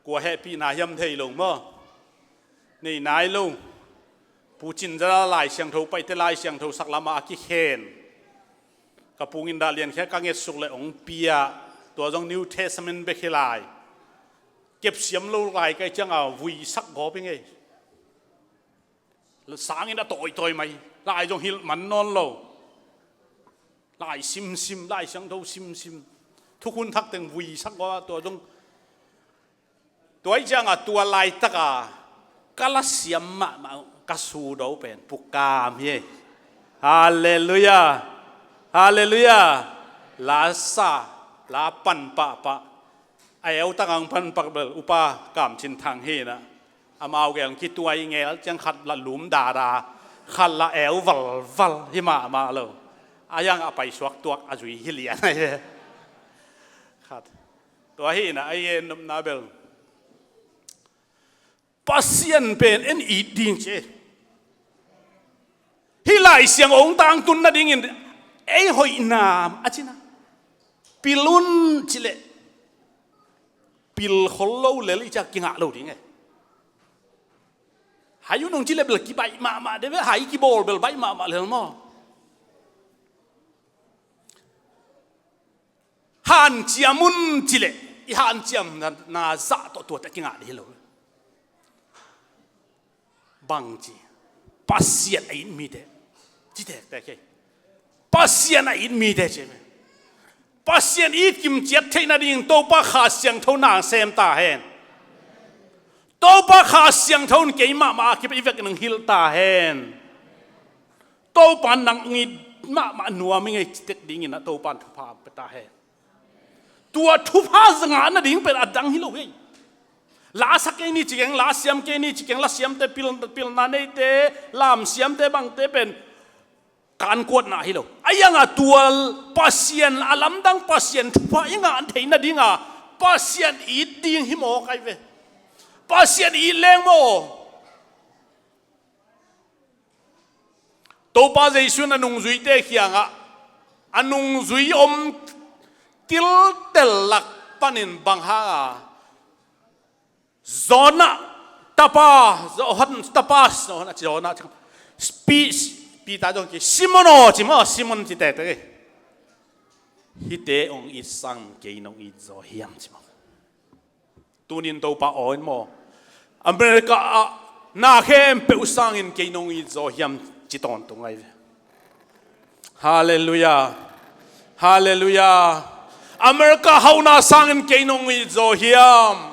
Kua hehpihna hiam thei lo maw. Nei nai lo. Pu Cin Za Lai Siangtho paite Lai Siangtho saklamah a kikhen. Ka pungin dah liankhia ka ngetsuk le ong pia. Tua zong New Testament bek hi lai. Kepsiam lo lai kai cianga vuisak gawp i ngei. Sangin a tawitawi mai. Lai zong hilh man nawn lo. Lai simsim, Lai Siangtho simsim. Thukhun thak teng vuisak gawp a tua zong. Tua i cianga tua laitaka ka lasiam mahmah ka sudo pen Pu Kam hi. Halleluiah. Halleluiah. La sa, la pan pahpah. A eu tangah ang pan pak bel Upa Kam Cin Thang hi inah. Amau geng kituai ngel ciang khat la lum dada, khat la eu valval hi mahmah lo. A yang a paisuak tuak a zui hi lian ahi ve. Khat. Tua hi inah a i en nopna bel Pasian pen en it ding ci. Hih Lai Siang ong tangtun nadingin ei hoihna a cina. Pil un cileh. Pil khol lo lel i ciak kingah lo ding e. Hai un ong cileh bel kibaih mahmah de ve, hai kibawl bel baih mahmah lel maw. Hanciam un cileh i hanciamna zah tawh tuate kingah dih hi lo. Bangci Pasian a it mite ci tektek hi. Pasian a it mite ci. Pasian it kim ciat theih nading Topa Kha Siangtho nang sem ta hen. Topa Kha Siangtho in kei mahmah a kipan i vek nang hilh ta hen. Topa nang it mahmah nuam i ngei citek dingin a Topa thupha pe ta hen. Tua thupha zanga nading pen a dang hi lo hi. La sa kei ni ci keng, la siam kei ni ci keng, la siamte pil, pilna neite, lam siamte bangte pen kan kuatna hi lo. A yanga tua Pasian a lamdang Pasian thupha i ngah thei nadinga Pasian it ding hi maw kai ve. Pasian it leng maw. Topa Jesu in a nungzuite kiangah a nungzui om tiltel lak panin bang hanga Jonah tapa, Johan tapa, Jonah, Jonah, Peter zong ki Simon aw ci maw, Simon ci tektek hi. Hihte ong it sang kei nong it zaw hiam ci maw. Tunin Topa aw in maw, America ah na khempeuh sangin kei nong it zaw hiam ci tawntung ahi ve. Halleluiah. Halleluiah. America hauhna sangin kei nong it zaw hiam.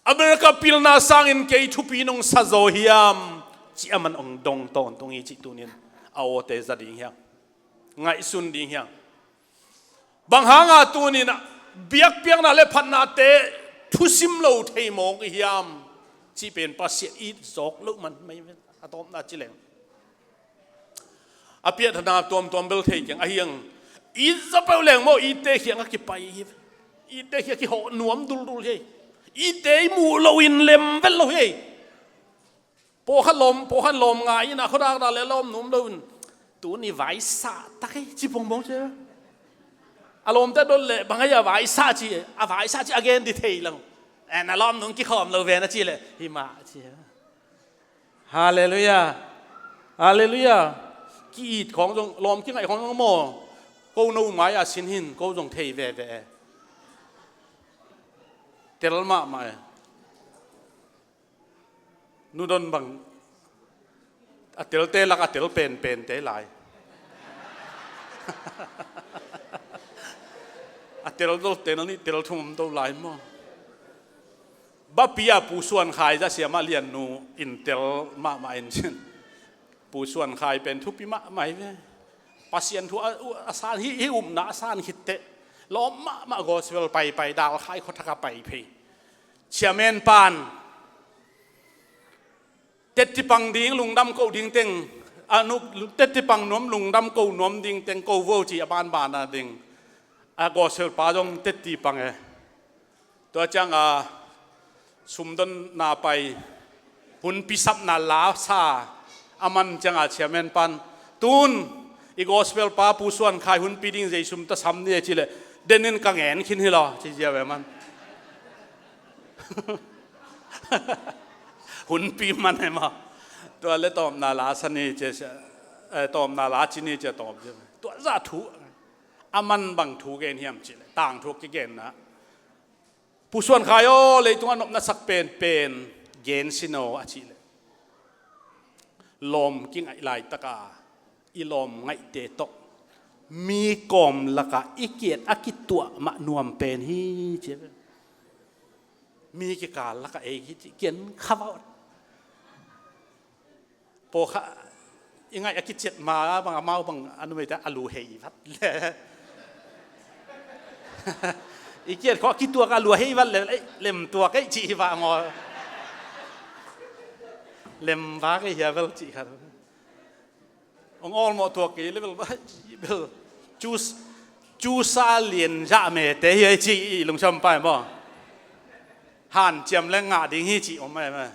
America pilna sangin kei thupi nong sa zaw hiam. Ci a man ong dong tawntung hi cih tunin a awte za ding hiam. Ngaihsun ding hiam. Bang hanga tunin biakpiakna le phatnate thusim lo thei mawk i hiam. Cih pen Pasian it zawk loh man mai a tawpna ci leng. A piathana tuamtuam bel thei keng ahi ang. It za peuh leng maw, itte khiang a kipai hi. Itte khiang kihawh nuam duldul hi. Itte i muh loin lem vet lo hi. Pawlkhat lawm, pawlkhat lawm ngai in a khuadakdak le lawm nuam lo in. Tuni vaisa tak hi ci bongbong ci. A lawmte dot le bang a vaisa ci, a vaisa ci a gen di thei lo. En a lawm nung kikhawm lo ve na ci le hi mah ci. Halleluiah. Halleluiah. Ki-it khawng zong, lawm kingaih khawng zong maw, ko no mai-ah sin hin ko zong thei veve. Tel mahmah e. Nudon bang a telte lak a tel penpente lai. A tel dote na nih tel thum om do lai maw? Bapi a Pu Suan Khai za siamah liannu in tel mahmah in cin. Pu Suan Khai pen thupi mahmah hi ve. Pasian thu a, a san hi, hi upna a san khitteh lawm mahmah gospel paipai dal khai khuathak a pai phei. Chairman pan tetti pang ding lungdam ko ding teng, a nu, tetti pang nuam lungdam ko nuam ding teng ko vo ci a banbana ding. A gospel pa zong tetti pang e. Tua cianga sumdonna pai, hunpi sapna la sa a man cianga chairman pan tun i gospel pa Pu Suan Khai hunpi ding zei sum ta sam ni e ci le, denin ka ngen khin hi lo ci zia ve man. Hunpi man e maw? Tua le tawpna la sa ni ci a, eh, tawpna la ci ni ci a tawp zia ve. Tua zah thu a man bang thu gen hiam ci le tangthu a kigenna. Pu Suan Khai aw, leitungah nopna sak penpen gen sin aw a cih leh, lawm kingaih laitaka i lawm ngaihte tawh mi kawm lakah i kiat a kituah mah nuam pen hi ci. Mi kikal lakah ei hi ci kian khavah. Pawlkhat i ngaih a kiciat ma bang amau bang a numeite a lu hei vat le. I kiat khawh a kituak a lu hei vat le, ei, lem tuak ei cih hi vah maw? Lem vak ei hia vel cih khat. Hong awlmawh tuak kei le bel, bel. Cus, cusa lian zah mete hi ei cih i lungsiam pai maw? Hanciam le ngah ding hi cih om ei maw?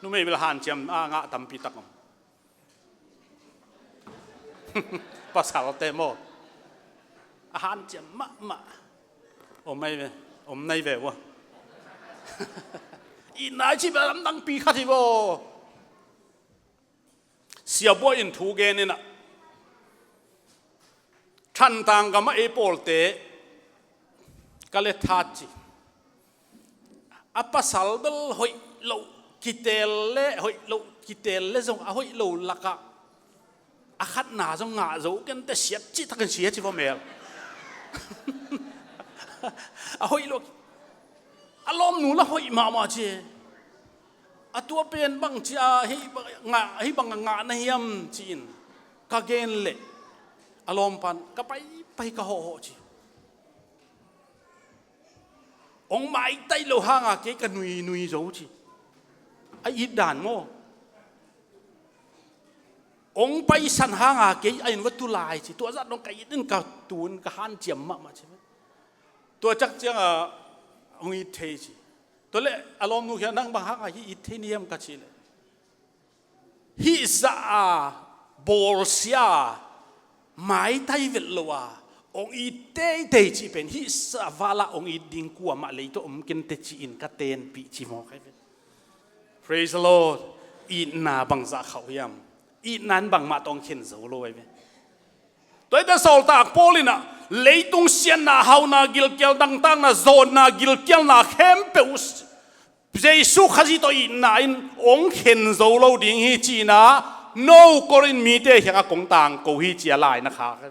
Numei bel hanciam a ngah tampi tak om. Pasalte maw? A hanciam mahmah. Om ei ve, om nei ve ua. I nai cih bel lamdangpi khat hi vaw. Siabuah in thu gen inah, Thantlang gamah ei pawlte ka le that ci. A pasal bel hoih loh kitel le, hoih loh kitel le zong a hoih lo lakah a khatna zong ngah zo kente siat cih takin sia ci vaw mel. A hoih loh, a lawmnu la hoih mahmah ci. A tua pen bang ci a hih bang a ngah, hih bang a ngah na hiam ci-in ka gen leh a lawmpan ka paipai ka hawhhawh ci. Hong maitai lo hanga kei ka nuinui zo ci. A it dan maw? Hong paisan hanga kei a in va tu lai ci. Tua zat dong ka it in ka tun ka hanciam mahmah ci. Tua cak cianga hong it thei ci. Tua le a lawmnu khia nang bang hanga hih it thei ni hiam ka ci le. Hih zah a bawlsia a maitai vet lo a hong it teitei cih pen hih zah vala hong it ding kuamah leitawh om kente ci-in ka tenpih ci maw kai vet. Praise the Lord. Itna bangzah khauh hiam? Itna in bangmah tawh hong khen zo lo ai ve. Tua hi ta sawltak Paul inah leitung siatna hauna gilkial dangtakna zawnna gilkialna khempeuh Jesu Khazih tawh itna in hong khen zo lo ding hi ci-inah no Korin mite khiangah kong tangko hi ci a lai na khak.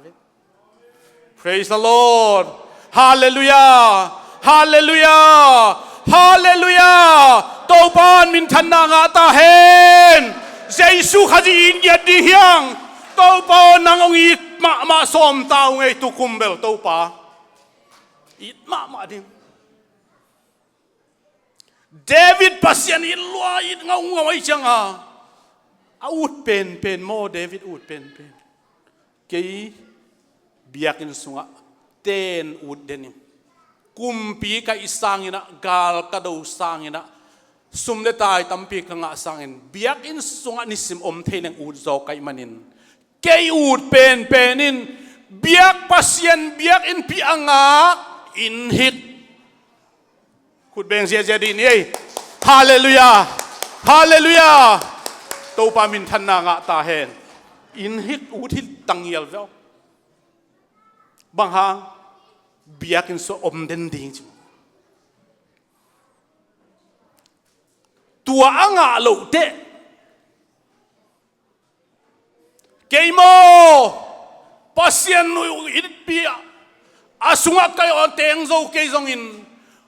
Praise the Lord. Halleluiah. Halleluiah. Halleluiah. Topa in minthanna ngah ta hen. Jesu Khazih in ngiat ding hiang. Topa aw nang hong it mahmah sawm ta ung ei tukum bel Topa. It mahmah ding. David Pasian it lua it ngaungau ahi cianga a ut penpen maw, David ut penpen. Kei biakinn sungah ten ut den in, kumpi ka hih sanginah, gal ka do sanginah, sum le tai tampi ka ngah sangin biakinn sungah nisim om thei leng ut zaw ka hih manin, kei ut penpen in biak, Pasian biakinnpi a ngah inn hik. Khut beng ziahziah dih ni ei. Halleluiah. Halleluiah. Topa minthanna ngah ta hen. Inn hik, ut hik tangial veu. Bang hang? Biakinn sungah om den ding ci. Tua a ngah loh teh, kei maw, Pasian nuih itpi a sungah ka teng zo kei zongin,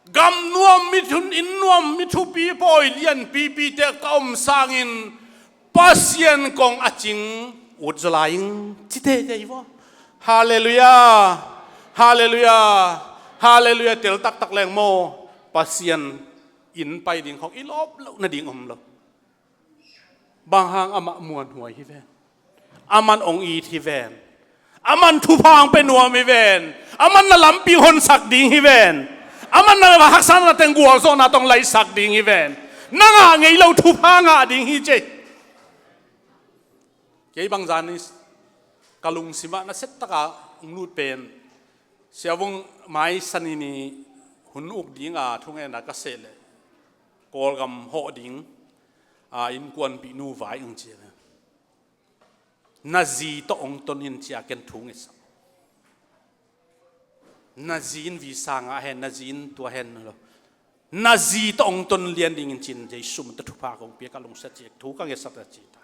gam nuam mi thun, inn nuam mi thupi, pawi lianpipi te ka om sangin Pasian kong a cing ut zaw lai ing ci teitei vua. Halleluiah. Halleluiah. Halleluiah. Tel taktak leng maw, Pasian inn pai ding khawng i lawp loh nading om lo. Bang hang? Amah muanhuai hi ven. Aman ong it hi ven. Aman thupha ong pia nuam hi ven. Aman na lampi honsak ding hi ven. Aman na haksatna teng gualzawhna tawh ong laisak ding hi ven. Na ngah ngei lo thupha ngah ding hi ci. Kei bangzah ni ka lungsimah nasia taka ong lut pen, Sia Vung mai Sani ni hun uk dinga thungetna ka seh leh, Kawlgam hawh ding a innkuanpih nu vai ong ci a, na zi tawh ong ton in ci a ken thu ngetsak. Na zi in visa ngah hen, na zi in tua hen lo. Na zi tawh ong ton lian dingin ci-in Jesu min tawh thupha kong pia, ka lungsia ci, thu ka ngetsak a ci ta.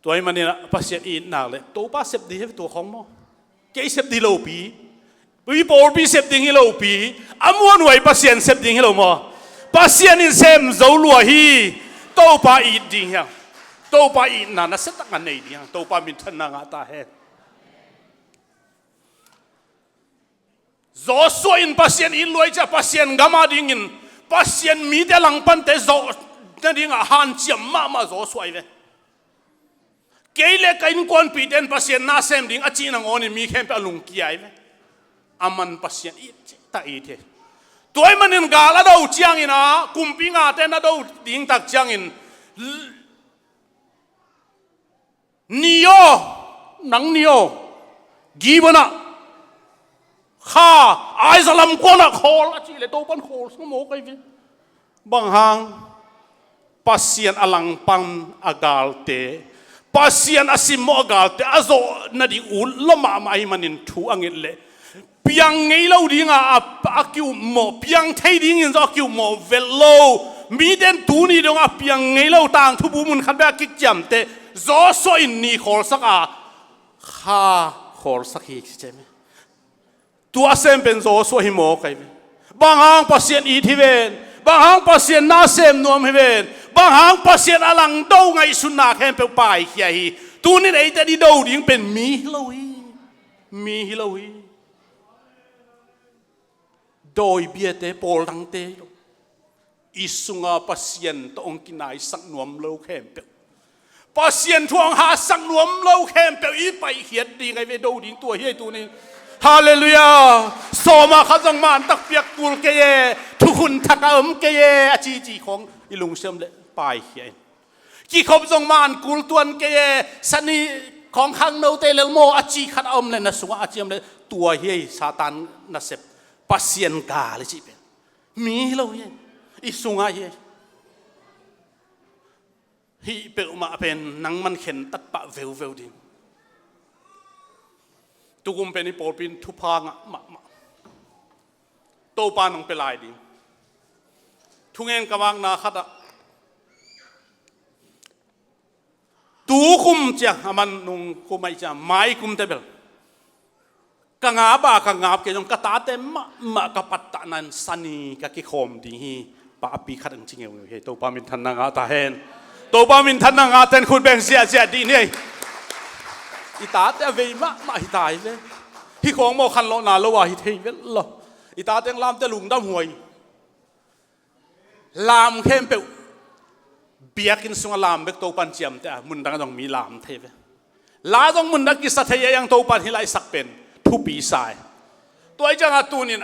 Tua ahih manin ah Pasian i it nak leh Topa sep ding hi ve tua khawng maw. Kei sep ding hi lopi, i pawlpi sep ding hi lopi, a muanhuai Pasian sep ding hi lo maw. Pasian in sem zo lua hi. Topa it ding hiam? Topa itna nasia takah nei ding hiam? Topa minthanna ngah ta hen. Joshua in Pasian it lua hi ciah, Pasian gam a dingin, Pasian mite langpante zawh nadingah hanciam mahmah Joshua hi ve. Kei le ka innkuanpihte in Pasian na sem ding a cih nangawnin mi khempeuh a lungkia hi ve. Aman Pasian it cihtak it hi. Tua ahih manin gal a do ciangin ah, kumpi ngate na do ding tak ciangin, ni aw, nang ni aw, Gibeon ah kha, Isaac lamkuan ah khawl a cih leh Topan khawlsak mawk ahi ve. Bang hang? Pasian a langpan a galte, Pasian a simmawh a galte a zawh nading ut lua mahmah ahih manin thu a nget leh piang ngei lo dinga a, a kiummawh, piang thei dingin zong a kiummawh velh lo. Mite in tuni dongah piang ngei lo tangthu bu mun khat bek a kiciamteh Joshua in ni khawlsak a, kha khawlsak hi ci ciam hi. Tua a sem pen Joshua hi mawk ahi ve. Bang hang? Pasian it hi ven. Bang hang? Pasian na sem nuam hi ven. Bang hang? Pasian a langdo ngaihsutna khempeuh paikhia hi. Tunin eite i do ding pen mi hi lo hi. Mi hi lo hi. Dawi biate, pawl dangte hi lo. I sunga Pasian tawh hong kinaisak nuam lo khempeuh, Pasian thu hong hahsak nuam lo khempeuh i paihkhiat ding ahi ve, do ding tua hi ahi tunin. Halleluiah. Sawma khat zong man tak piak kul kei e, thukhun thak a om kei e, a cici khawng i lungsim leh paikhia in. Kikhop zong man kul tuan kei e, sani khawng khangnote lel maw a ci khat a om leh na sungah a ci om leh tua hi ahi Satan nasep, Pasian gal i cih pen. Mi hi lo hi, i sungah hi. Hih peuhmah pen nangman khentat pah veuveu ding. Tukum pen i pawlpi in thupha ngah mahmah. Topa nong pia lai ding. Thungen ka makna khatah, tukum ciang, a man nung kum ahi ciang, mai kum te bel ka ngap a, ka ngap kei zong ka tate mahmah ka pattahna in sani ka kikhawm ding hi. Papi khat in ci ngeungeu hi. Topa minthanna ngah ta hen. Topa minthanna ngah ta hen, khut beng ziahziah dih ni ei. I tate a vei mahmah hi ta hi ve. Hih khawng maw khanlawhna lo a hi thei vet lo. I tate lamte lungdam huai. Lam khempeuh Biakinn sungah lam bek Topan ciamteh a, mundang zong mi lam thei ve. La zong mundang kisa thei a, iang Topan hih laisak pen thupi sa hi. Tua hi ciangah tunin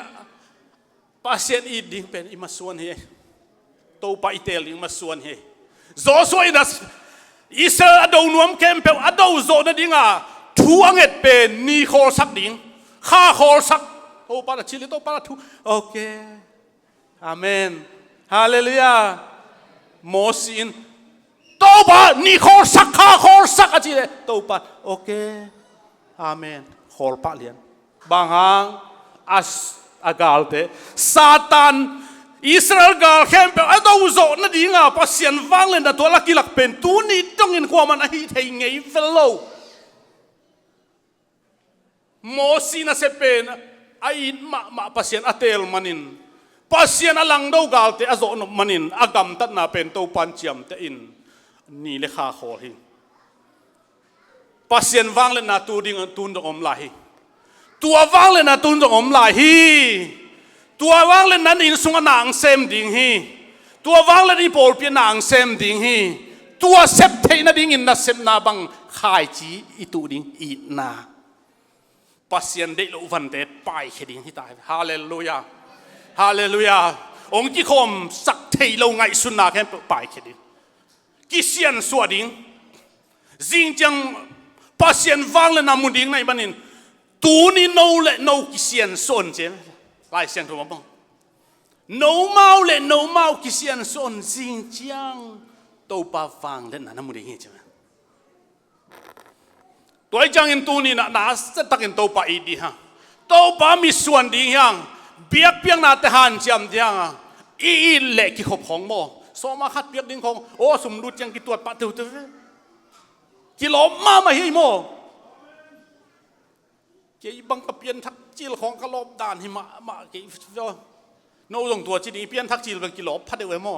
Pasian it ding pen i masuan hi. Topa i teel ding masuan hi. Joshua in a Israel a do nuam khempeuh a do zawh nadinga thu a nget pen ni khawlsak ding, kha khawlsak. Topa na cih leh Topa na thu. Ok. Amen. Halleluiah. Mosi in Topa ni khawlsak, kha khawlsak a cih leh Topa. Ok. Amen. Khawl pah lian. Bang hang? A, a galte, Satan, Israel gal khempeuh a do zawh nadinga Pasian vangliatna tua la kilak pen tuni dongin kuaman a hih thei ngei vel lo. Mosi nasep pen a it mahmah Pasian a teel manin, Pasian a langdo galte a zawh nop manin a gamtatna pen Topan ciamteh in ni le kha khawl hi. Pasian vangliatna tu ding tun dong om lai hi. Tua vangliatna tun dong om lai hi. Tua vangliatna in sungah na ang sem ding hi. Tua vangliatna i pawlpi ah na ang sem ding hi. Tua sep theih nadingin nasepna bang khaici i tuh ding itna. Pasian deih loh vante paikhia ding hi ta hi. Halleluiah. Halleluiah. Hong kikhawmsak theih loh ngaihsutna khempeuh paikhia ding. Kisiansuah ding. Zing ciang Pasian vangliatna mu ding na hih manin tuni no le no kisiansuah un ci. Lai Siangtho ah bang, nomau le nomau kisiansuah un, zing ciang Topa vangliatna na mu ding hi ci. Tua hi ciangin tuni-in ah nasia takin Topa it ding hang, Topa mitsuan ding hi hang, biakpiaknate hanciam ding hang a, i it leh kikhop khawng maw? Sawma khat piak ding khawng, aw, sum lut ciang kituat pah teuteu ve. Kilawm mahmah hi maw? Kei bang ka pianthak cil khawng ka lawp dan hi mahmah kei. No zong tua ci ding, i pianthak cil bang kilawp pha deuh e maw?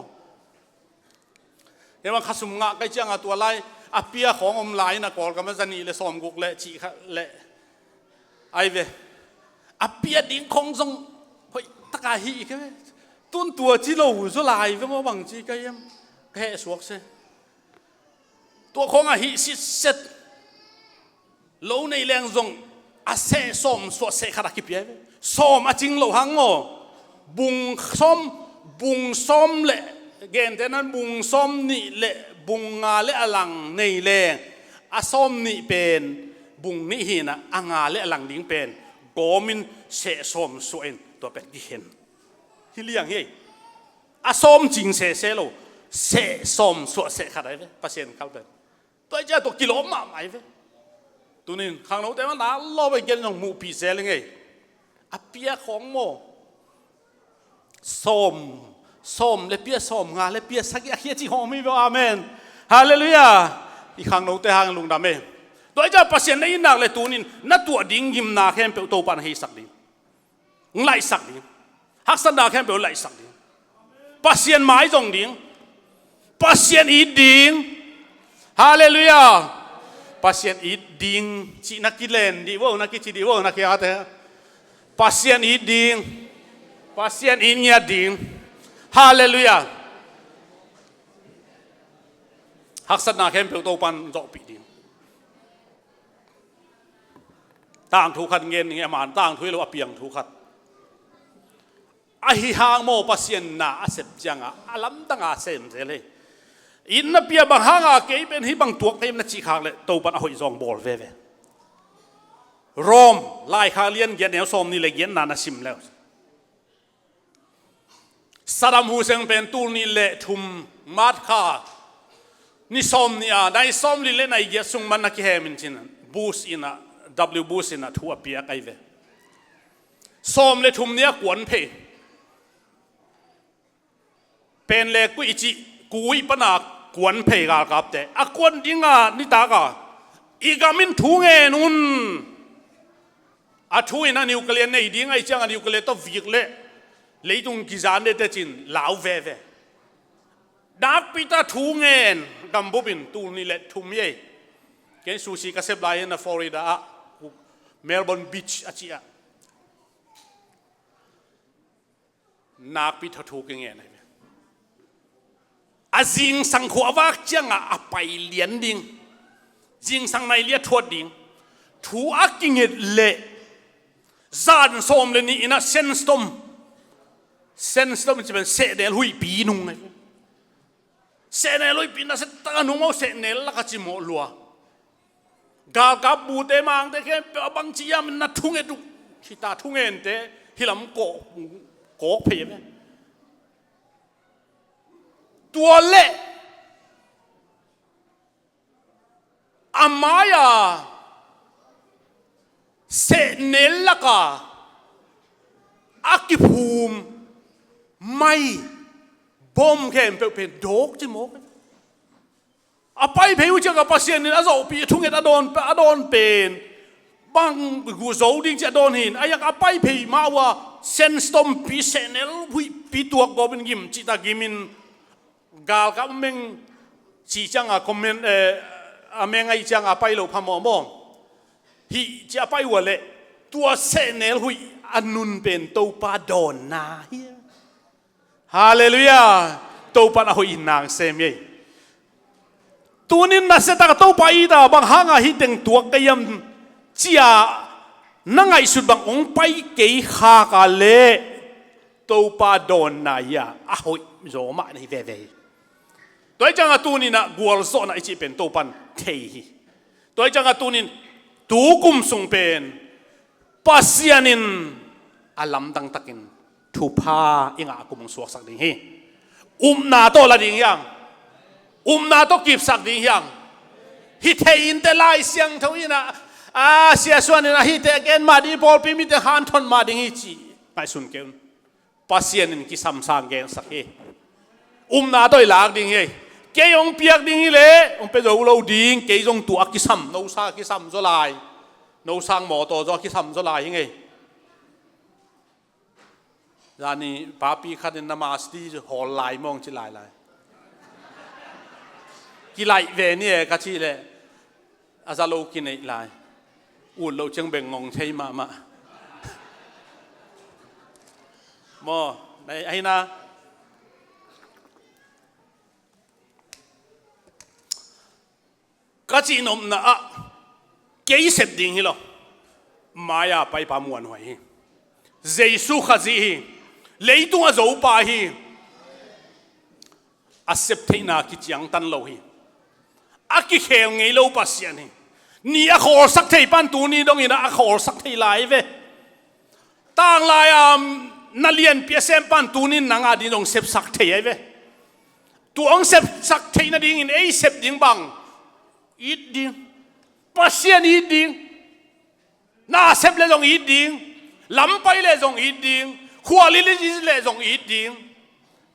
Hei bang khasum ngah kai cianga tua lai a pia khawng om lai-in a Kawlgam a zanih le sawmguk le cih kha le ai ve. A pia ding khawng zong hoih taka hi kei ve. Tun tua ci lo zaw lai ve maw, bang ci kai em? Ka heh suak se. Tua khawng a hih sitset. Lo nei leng zong a seh sawm suah seh khat a kipia hi ve. Sawm a cing loh hang maw? Bung sawm, bung sawm le, gentehna-in bung sawm nih le bung nga le a lang nei leng, a sawm nih pen bung nih hi-in ah, a nga le a lang ding pen gawmin seh sawm suah in tua pen kikhen hi liang hi. A sawm cing sese lo, seh sawm suah seh khat ahi ve Pasian kal pen. Tua hi ciang tua kilawm mahmah hi ve. Tunin khangnote mah na lawp a gen zong muhpih zel ing ei. A pia khawng maw? Sawm, sawm le pia, sawm nga le pia sagih a khia cih khawng om hi ve. Amen. Halleluiah. I khangnote hang lungdam ei. Tua hi ciang Pasian na it nak le tunin na tuah ding gimna khempeuh Topa na heisak ding. Hong laihsak ding. Haksatna khempeuh hong laihsak ding. Pasian maizong ding. Pasian it ding. Halleluiah. Pasian it ding cih na kilen dih vo, na kici dih vo, na kiate. Pasian it ding. Pasian it ngiat ding. Halleluiah. Haksatna khempeuh Topan zawhpih ding. Tangthu khat ngen ning e, a man tangthu hi lo, a piangthu khat. Ahi hang maw, Pasian na a sep cianga a lamdanga sem zel hi. Itna pia bang hanga kei pen hih bang tuak kei na cih khak leh Topan a hoih zawng bawl veve. Rom laikhak lian giat neu sawm nih le giatna na sim leu. Saddam Hussein pen tul nih le thum March kha ni sawm nih a, nai sawm li le nai giat sung man na kihem in cin, Bush in a, W Bush in a thu a piak ahi ve. Sawm le thum ni a kuan phei. Pen le kuih cih kuih pana kuan phei galkapte a kuan dinga nitaka i gam in thu ngen un. A thu in a nuclear nei ding ahi cianga nuclear tawh vik leh leitung kizan dete cin lau veve. Nakpi ta thu ngen gambup in tul nih le thum hi ei. Ken sushi ka sep lai-in a Florida ah, Melbourne Beach a cih ah. Nakpi tha thu kingen ahi ve. A zingsang khua a vak ciangah a pai lian ding. Zingsang nai lian thuat ding. Thu a kinget leh zan sawm le nih in ah sandstorm. Sandstorm ci pen sehnel huihpi nung ngai. Sehnel huihpi na se taka nung maw sehnel laka cimawh lua. Galkap bute mangte khempeuh a bangci hiam na thunget uh. Hita thungente hilam kawk, kawk phei ve. Tua leh a mai-a sehnel laka a kiphum mai bom khempeuh pen dawk cimawk. A pai phei uh ciangah Pasian in a zawhpih a thunget a dawn, a dawn pen bang gu zo ding ci a dawn hi. A yak a pai phei mah uh a sandstorm pi sehnel huihpi tuak gawpin gim cihta gimin galkap a meng cih ciangah comment, eh, a meng ahi ciangah a pai lo phamawh maw. Hih ciah a pai uh a leh tua sehnel huih a nun pen Topa dawnna hi. Halleluiah. Topa in a hoih in nang sem ei. Tunin na se taka Topa i ta bang hanga hih teng tuak ka hiam cia na ngaihsut bang hong pai kei khaka leh Topa dawnna hi a, a hoih zaw mah na hi veve hi. Tua hi ciangah tuninah gualzawhna i cih pen Topan thei hi. Tua hi ciangah tunin tukum sung pen Pasian in a lamdang takin thupha i ngah kum hong suaksak ding hi. Upna tawh la ding hiang. Upna tawh kipsak ding hiang. Hi thei inte Lai Siangtho inah a siasuan inah hihte gen mah ding, pawlpi mite hanthon mah ding hi ci ngaihsun kei un. Pasian in kisam sang gensak hi. Upna tawh i lak ding hi. Kei hong piak ding hi leh hong pia zo lo ding, kei zong tua kisam, nosa kisam zaw lai. Nosang mawtaw zaw kisam zaw lai hi ngei. Zani papi khatin na masti hawl lai mawng ci lailai. Kilaih ve ni e ka cih leh a za lo kineih lai. Ut loh ciang beng ngong thei mahmah. Maw, nei ahi na. Ka cihnopna ah kei sep ding hi lo. Mai-a paipa muanhuai hi. Jesu Khazih hi. Leitung a zopa hi. A sep theihna kiciangtan lo hi. A kikhel ngei lo Pasian hi. Ni a khawlsak thei pan tuni dongin a khawlsak thei lai ve. Tanglai-a na lianpi a sem pan tunin nang a ding zong sepsak thei ai ve. Tua hong sepsak theih nadingin ei sep ding bang it ding. Pasian it ding. Na sep le zong it ding. Lampai le zong it ding. Khualzin le zong it ding.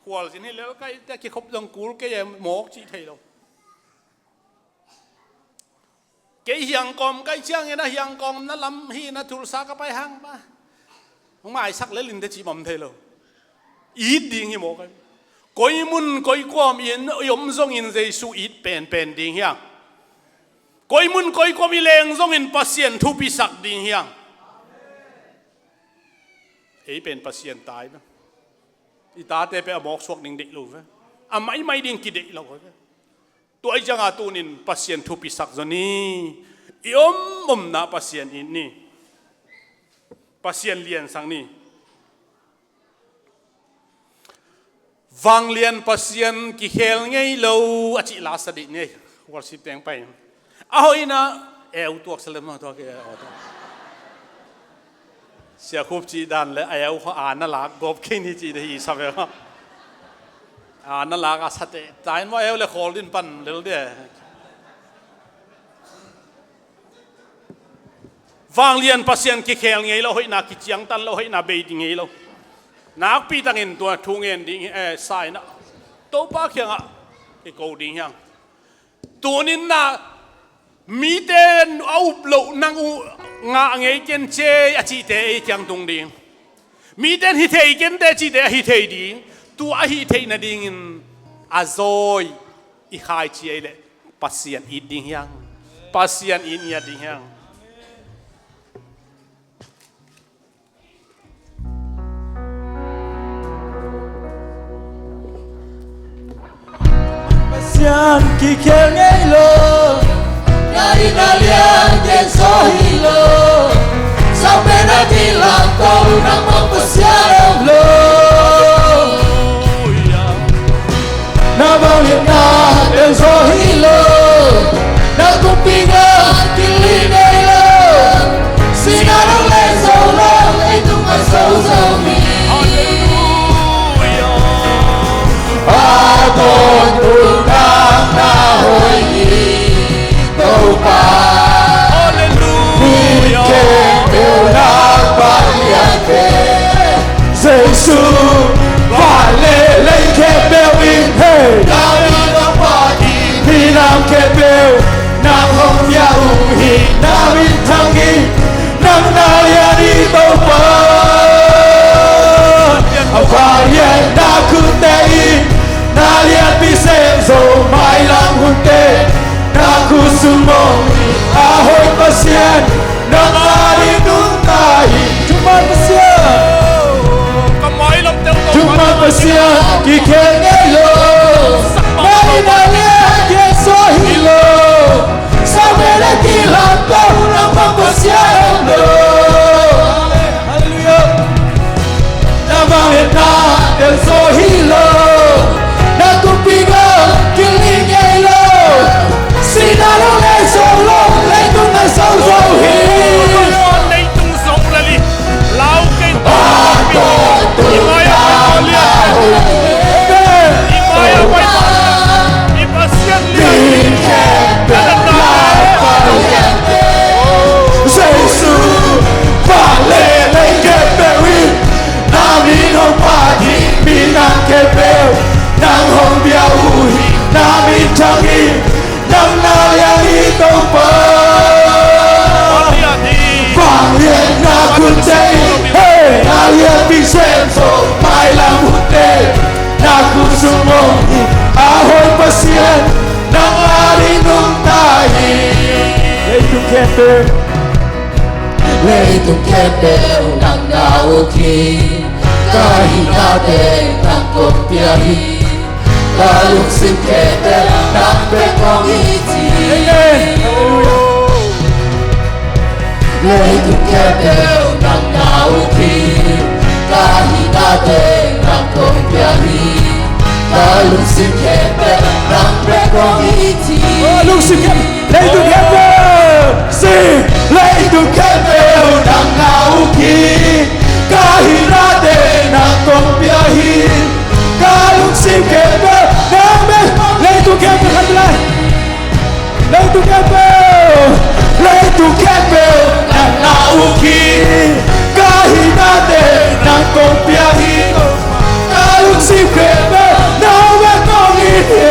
Khualzin hi lel kai te kikhop zong kul kei e mawk cih thei lo. Kei hiangkawm kai ciangin a hiangkawm na lam hi na Tulsa ka pai hang pa. Hong maisak lel in te cih bang thei lo. It ding hi mawk ai. Koi mun koi kuam i om zongin Jesu it penpen ding hiang. Koi mun koi kuam i leng zongin Pasian thupisak ding hiang. Ei pen Pasian tai ve. I tate pe a mawk suak ding deih lo ve. A maimai ding kideih lo ve. Tua i cianga tunin Pasian thupisak zaw ni. I om omna Pasian it ni. Pasian liansak ni. Vanglian Pasian kikhel ngei lo a cih la sa dih ni. Worship teng pai. A hoihna eu tuak sa le ma tuak e, eu tuak. Sia Khup cih dan le a eu kha a na lak gop kei ni cih de hi sa ve ma. A na lak a sa te tain ma eu le khawl din pan lel de. Vanglian Pasian kikhel ngei lo, hoihna kiciangtan lo, hoihna bei ding ngei lo. Nakpi takin tua thu ngen ding, eh, sa inah Topa kiangah kiko ding hiang. Tunin na mite a up loh nang uh ngah ngei ken ce a cihte ei kiang tung ding. Mite hi thei kente cihte a hi thei ding. Tua a hi theih nadingin a zawi i khaici ei leh Pasian it ding hiang. Pasian it ngiat ding hiang. Pasian kikhel ngei lo. Na ding na lian gen zo hi lo. Sang pen a dilam ko, nangmah Pasian om lo. Na vangliatna teng zo hi lo. Na kumpi ngah kiling ngei lo. Sihna nong lei zo lo, leitung a zo zo hi. Halleluia. A tawntung nang na hoih hi, Topa. Halleluia. Mi khempeuh na vanglian pen. Jesu, van le lei khempeuh in, hey, na min hong phat hi. Minam khempeuh nang hong pia uh hi, na minthang hi. Nang na lian hi, Topa. A vangliatna khutte in na lianpi sem zo, mailam hunte na khut sung om hi. A hoih Pasian, nang ading nungta hi. Thuman Pasian. Ka mailam teu lo. Thuman Pasian kikhel ngei lo. Na ding na lian gen zo hi lo. Sang pen a dilam ko, nangmah Pasian om lo. Halleluia. Na vangliatna teng zo hi lo. Na kumpi ngah kiling ngei lo. Sihna nong lei zo lo, leitung a zo zo hi. Leitung zo lel hi. Lau kei. A tawntung nang na hoih hi. I mai a mai pa. I Pasian lian. Mi khempeuh na vanglian pen. Jesu, van le lei khempeuh in na min hong phat hi. Minam khempeuh nang hong pia uh hi, na minthang hi. Nang na lian hi, Topa. Vangliatna khutte in, hey, na lianpi sem zo, mailam hunte na khut sung om hi. A hoih Pasian, nang ading nungta hi. Leitung khempeuh, leitung khempeuh nang na uk hi. Ka hihna teng nang kong pia hi. Ka lungsim khempeuh nang bek kong it hi. Amen. Leitung khempeuh nang na uk hi. Ka hihna teng nang kong pia hi. Ka lungsim khempeuh nang bek kong it hi. Oh, lungsim khempeuh. Leitung khempeuh. Sing. Leitung khempeuh nang na uk hi. Ka hihna teng nang kong pia hi. Ka lungsim khempeuh nang bek. Leitung khempeuh khat lai. Leitung khempeuh, leitung khempeuh nang na uk hi. Ka hihna teng nang kong pia hi. Ka lungsim khempeuh nang bek kong it hi.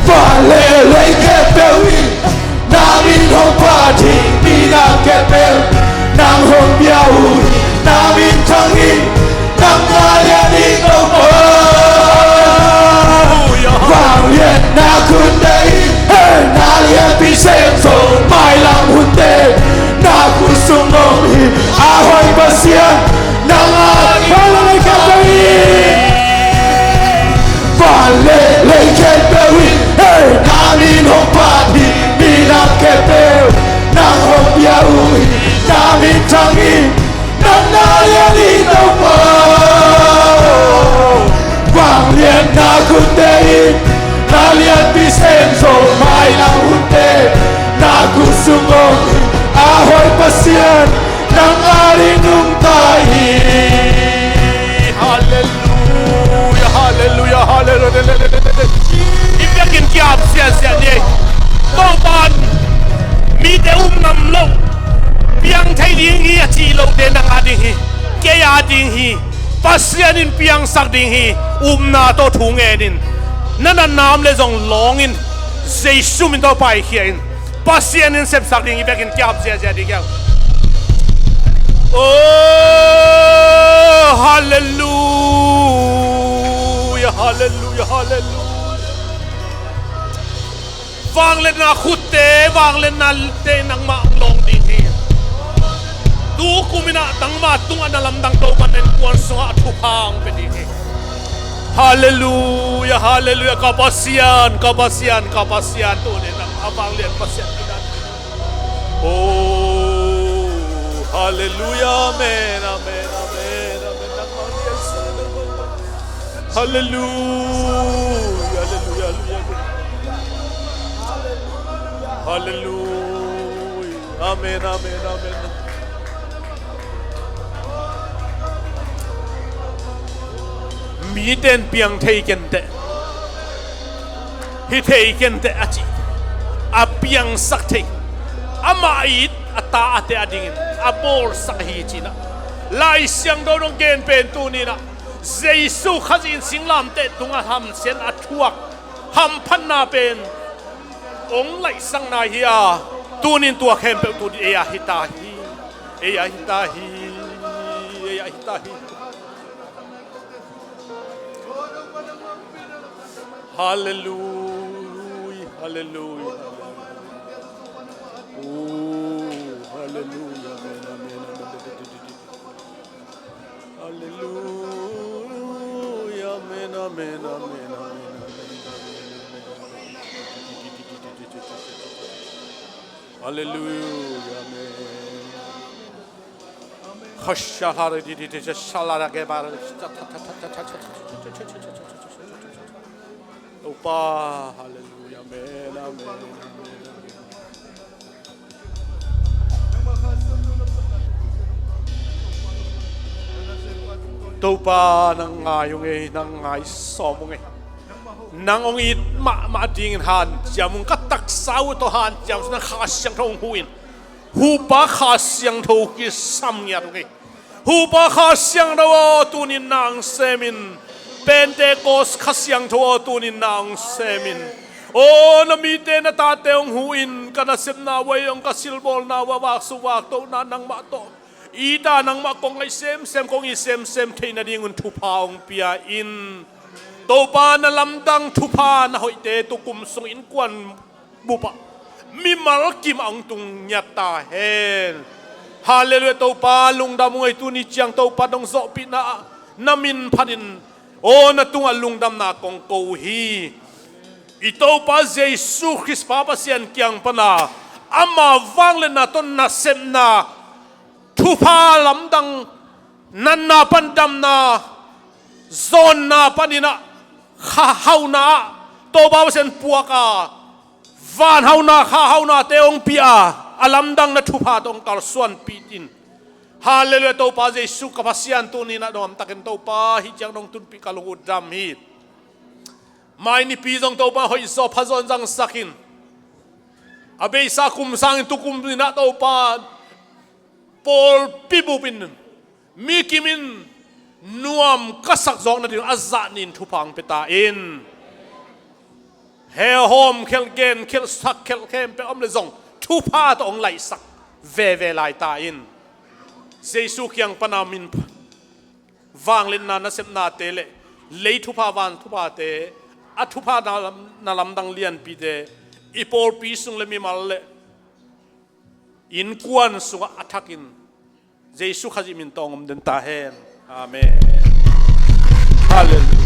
Van le lei khempeuh in na min hong phat hi. Minam khempeuh nang hong pia uh hi. Na minthang hi. Nang na lian hi, Topa. Vangliatna khutte in, hey, na lianpi sem zo, mailam hunte na khut sung om hi. A hoih Pasian, nang a, van le lei khempeuh in, van le lei khempeuh in, hey, na min hong phat hi. Minam khempeuh nang hong pia uh hi. Na minthang hi. Nang na lian hi, Topa. Vangliatna khutte in na lianpi sem zo, mailam hunte na khut sung om hi. A hoih Pasian, nang ading nungta hi. Halleluia, halleluia, halleluia. I biakinn ki-ap ziahziah ni. Topa'n mite um ngam loh, piang thei ding hi a cih lote nang ading hi, kei ading hi. Pasian in piangsak ding hi. Upna tawh thu ngen in. Na natna om leh zong lawng in. Jesu min tawh paikhia in. Pasian in sepsak ding hi. Biakinn ki-ap ziahziah ding hi hang. Oh, halleluia, halleluia, halleluia. Vangliatna khutte, vangliatnate nangmah hong lawng ding hi. Tu kumin ah nangmah tungah na lamdang Topa'n innkuan sungah thupha hong pia ding hi. Halleluia, halleluia. Ka Pasian, ka Pasian, ka Pasian, tuni nang a vanglian Pasian hi na. Oh, halleluia, amen, amen, amen, amen. Nang vanglian Pasian, nang vanglian. Halleluia, halleluia, halleluia. Halleluia. Amen, amen, amen. Mite in piang thei kenteh, hi thei kenteh a ci, a piangsak thei, amah it a ta a te a dingin a bawlsak ahi cinah, Lai Siangtho dong gen pen tuni nah, Jesu Khazih in singlamteh tungah hamsian a thuak hamphatna pen hong laihsakna hi a, tunin tua khempeuh tuni ei a hi ta hi, ei a hi ta hi, ei a hi ta hi. Halleluia, halleluia. Oh, halleluia, amen, amen, amen. Halleluia, amen, amen, amen, amen, amen. Halleluia, amen. Topa, halleluia, amen, amen, amen. Topa, nang ngai ung ei, nang ngai sawm ung ei. Nang hong it mahmah dingin hanciam ung, ka taksa uh tawh hanciam, nang Kha Siangtho hong huh in. Hupa Kha Siangtho kisam ngiat ung ei. Hupa Kha Siangtho aw, tunin nang semin. Pentecost Kha Siangtho aw, tunin nang semin. Aw, na mite na tate hong huh in, ka nasepna uh a, hong ka silbawlna uh a, vaksuk vaktohna nangmah tawh ita nangmah kong ngaih semsem, kong it semsem theih nadingun thupha hong pia in. Topa, na lamdang thupha na hoihte tukum sung innkuan bupah mimal kimah hong tung ngiat ta hen. Halleluia, Topa lungdam ung ei, tuni ciang Topa dong zawhpihna ah na min phatin, aw, na tungah lungdamna kong ko uh hi. I Topa Jesu Khrist pa Pasian kiang pana ama vangliatna tawh nasepna, thupha lamdang, natna pan damna, zawnna paninah, kha hauna ah Topa Pasian puak a, van hauna, kha haunate hong pia a, a lamdang na thupha tawh hong kalsuanpih in. Halleluia, Topa Jesu ka Pasian, tuninah dawmtakin Topa hih ciang dong tunpih ka lung uh dam hi. Mai nipi zong Topa hoihzaw phazaw in zangsak in. A beisa kum sangin tukum inah Topa pawlpi bup in, mi kim in nuam ka sak zawk nading a zah nin thupha hong pia ta in. He hawm khelh, gen khelh, sak khelh khempeuh om le zong thupha tawh hong laihsak veve lai ta in. Jesu kiang pana min vangliatna nasepnate le lei thupha van thuphate, a thupha na lam-, na lamdang lianpite i pawlpi sung le mimal le innkuan sungah a thakin Jesu Khazih min tawh hong om den ta hen. Amen. Halleluia.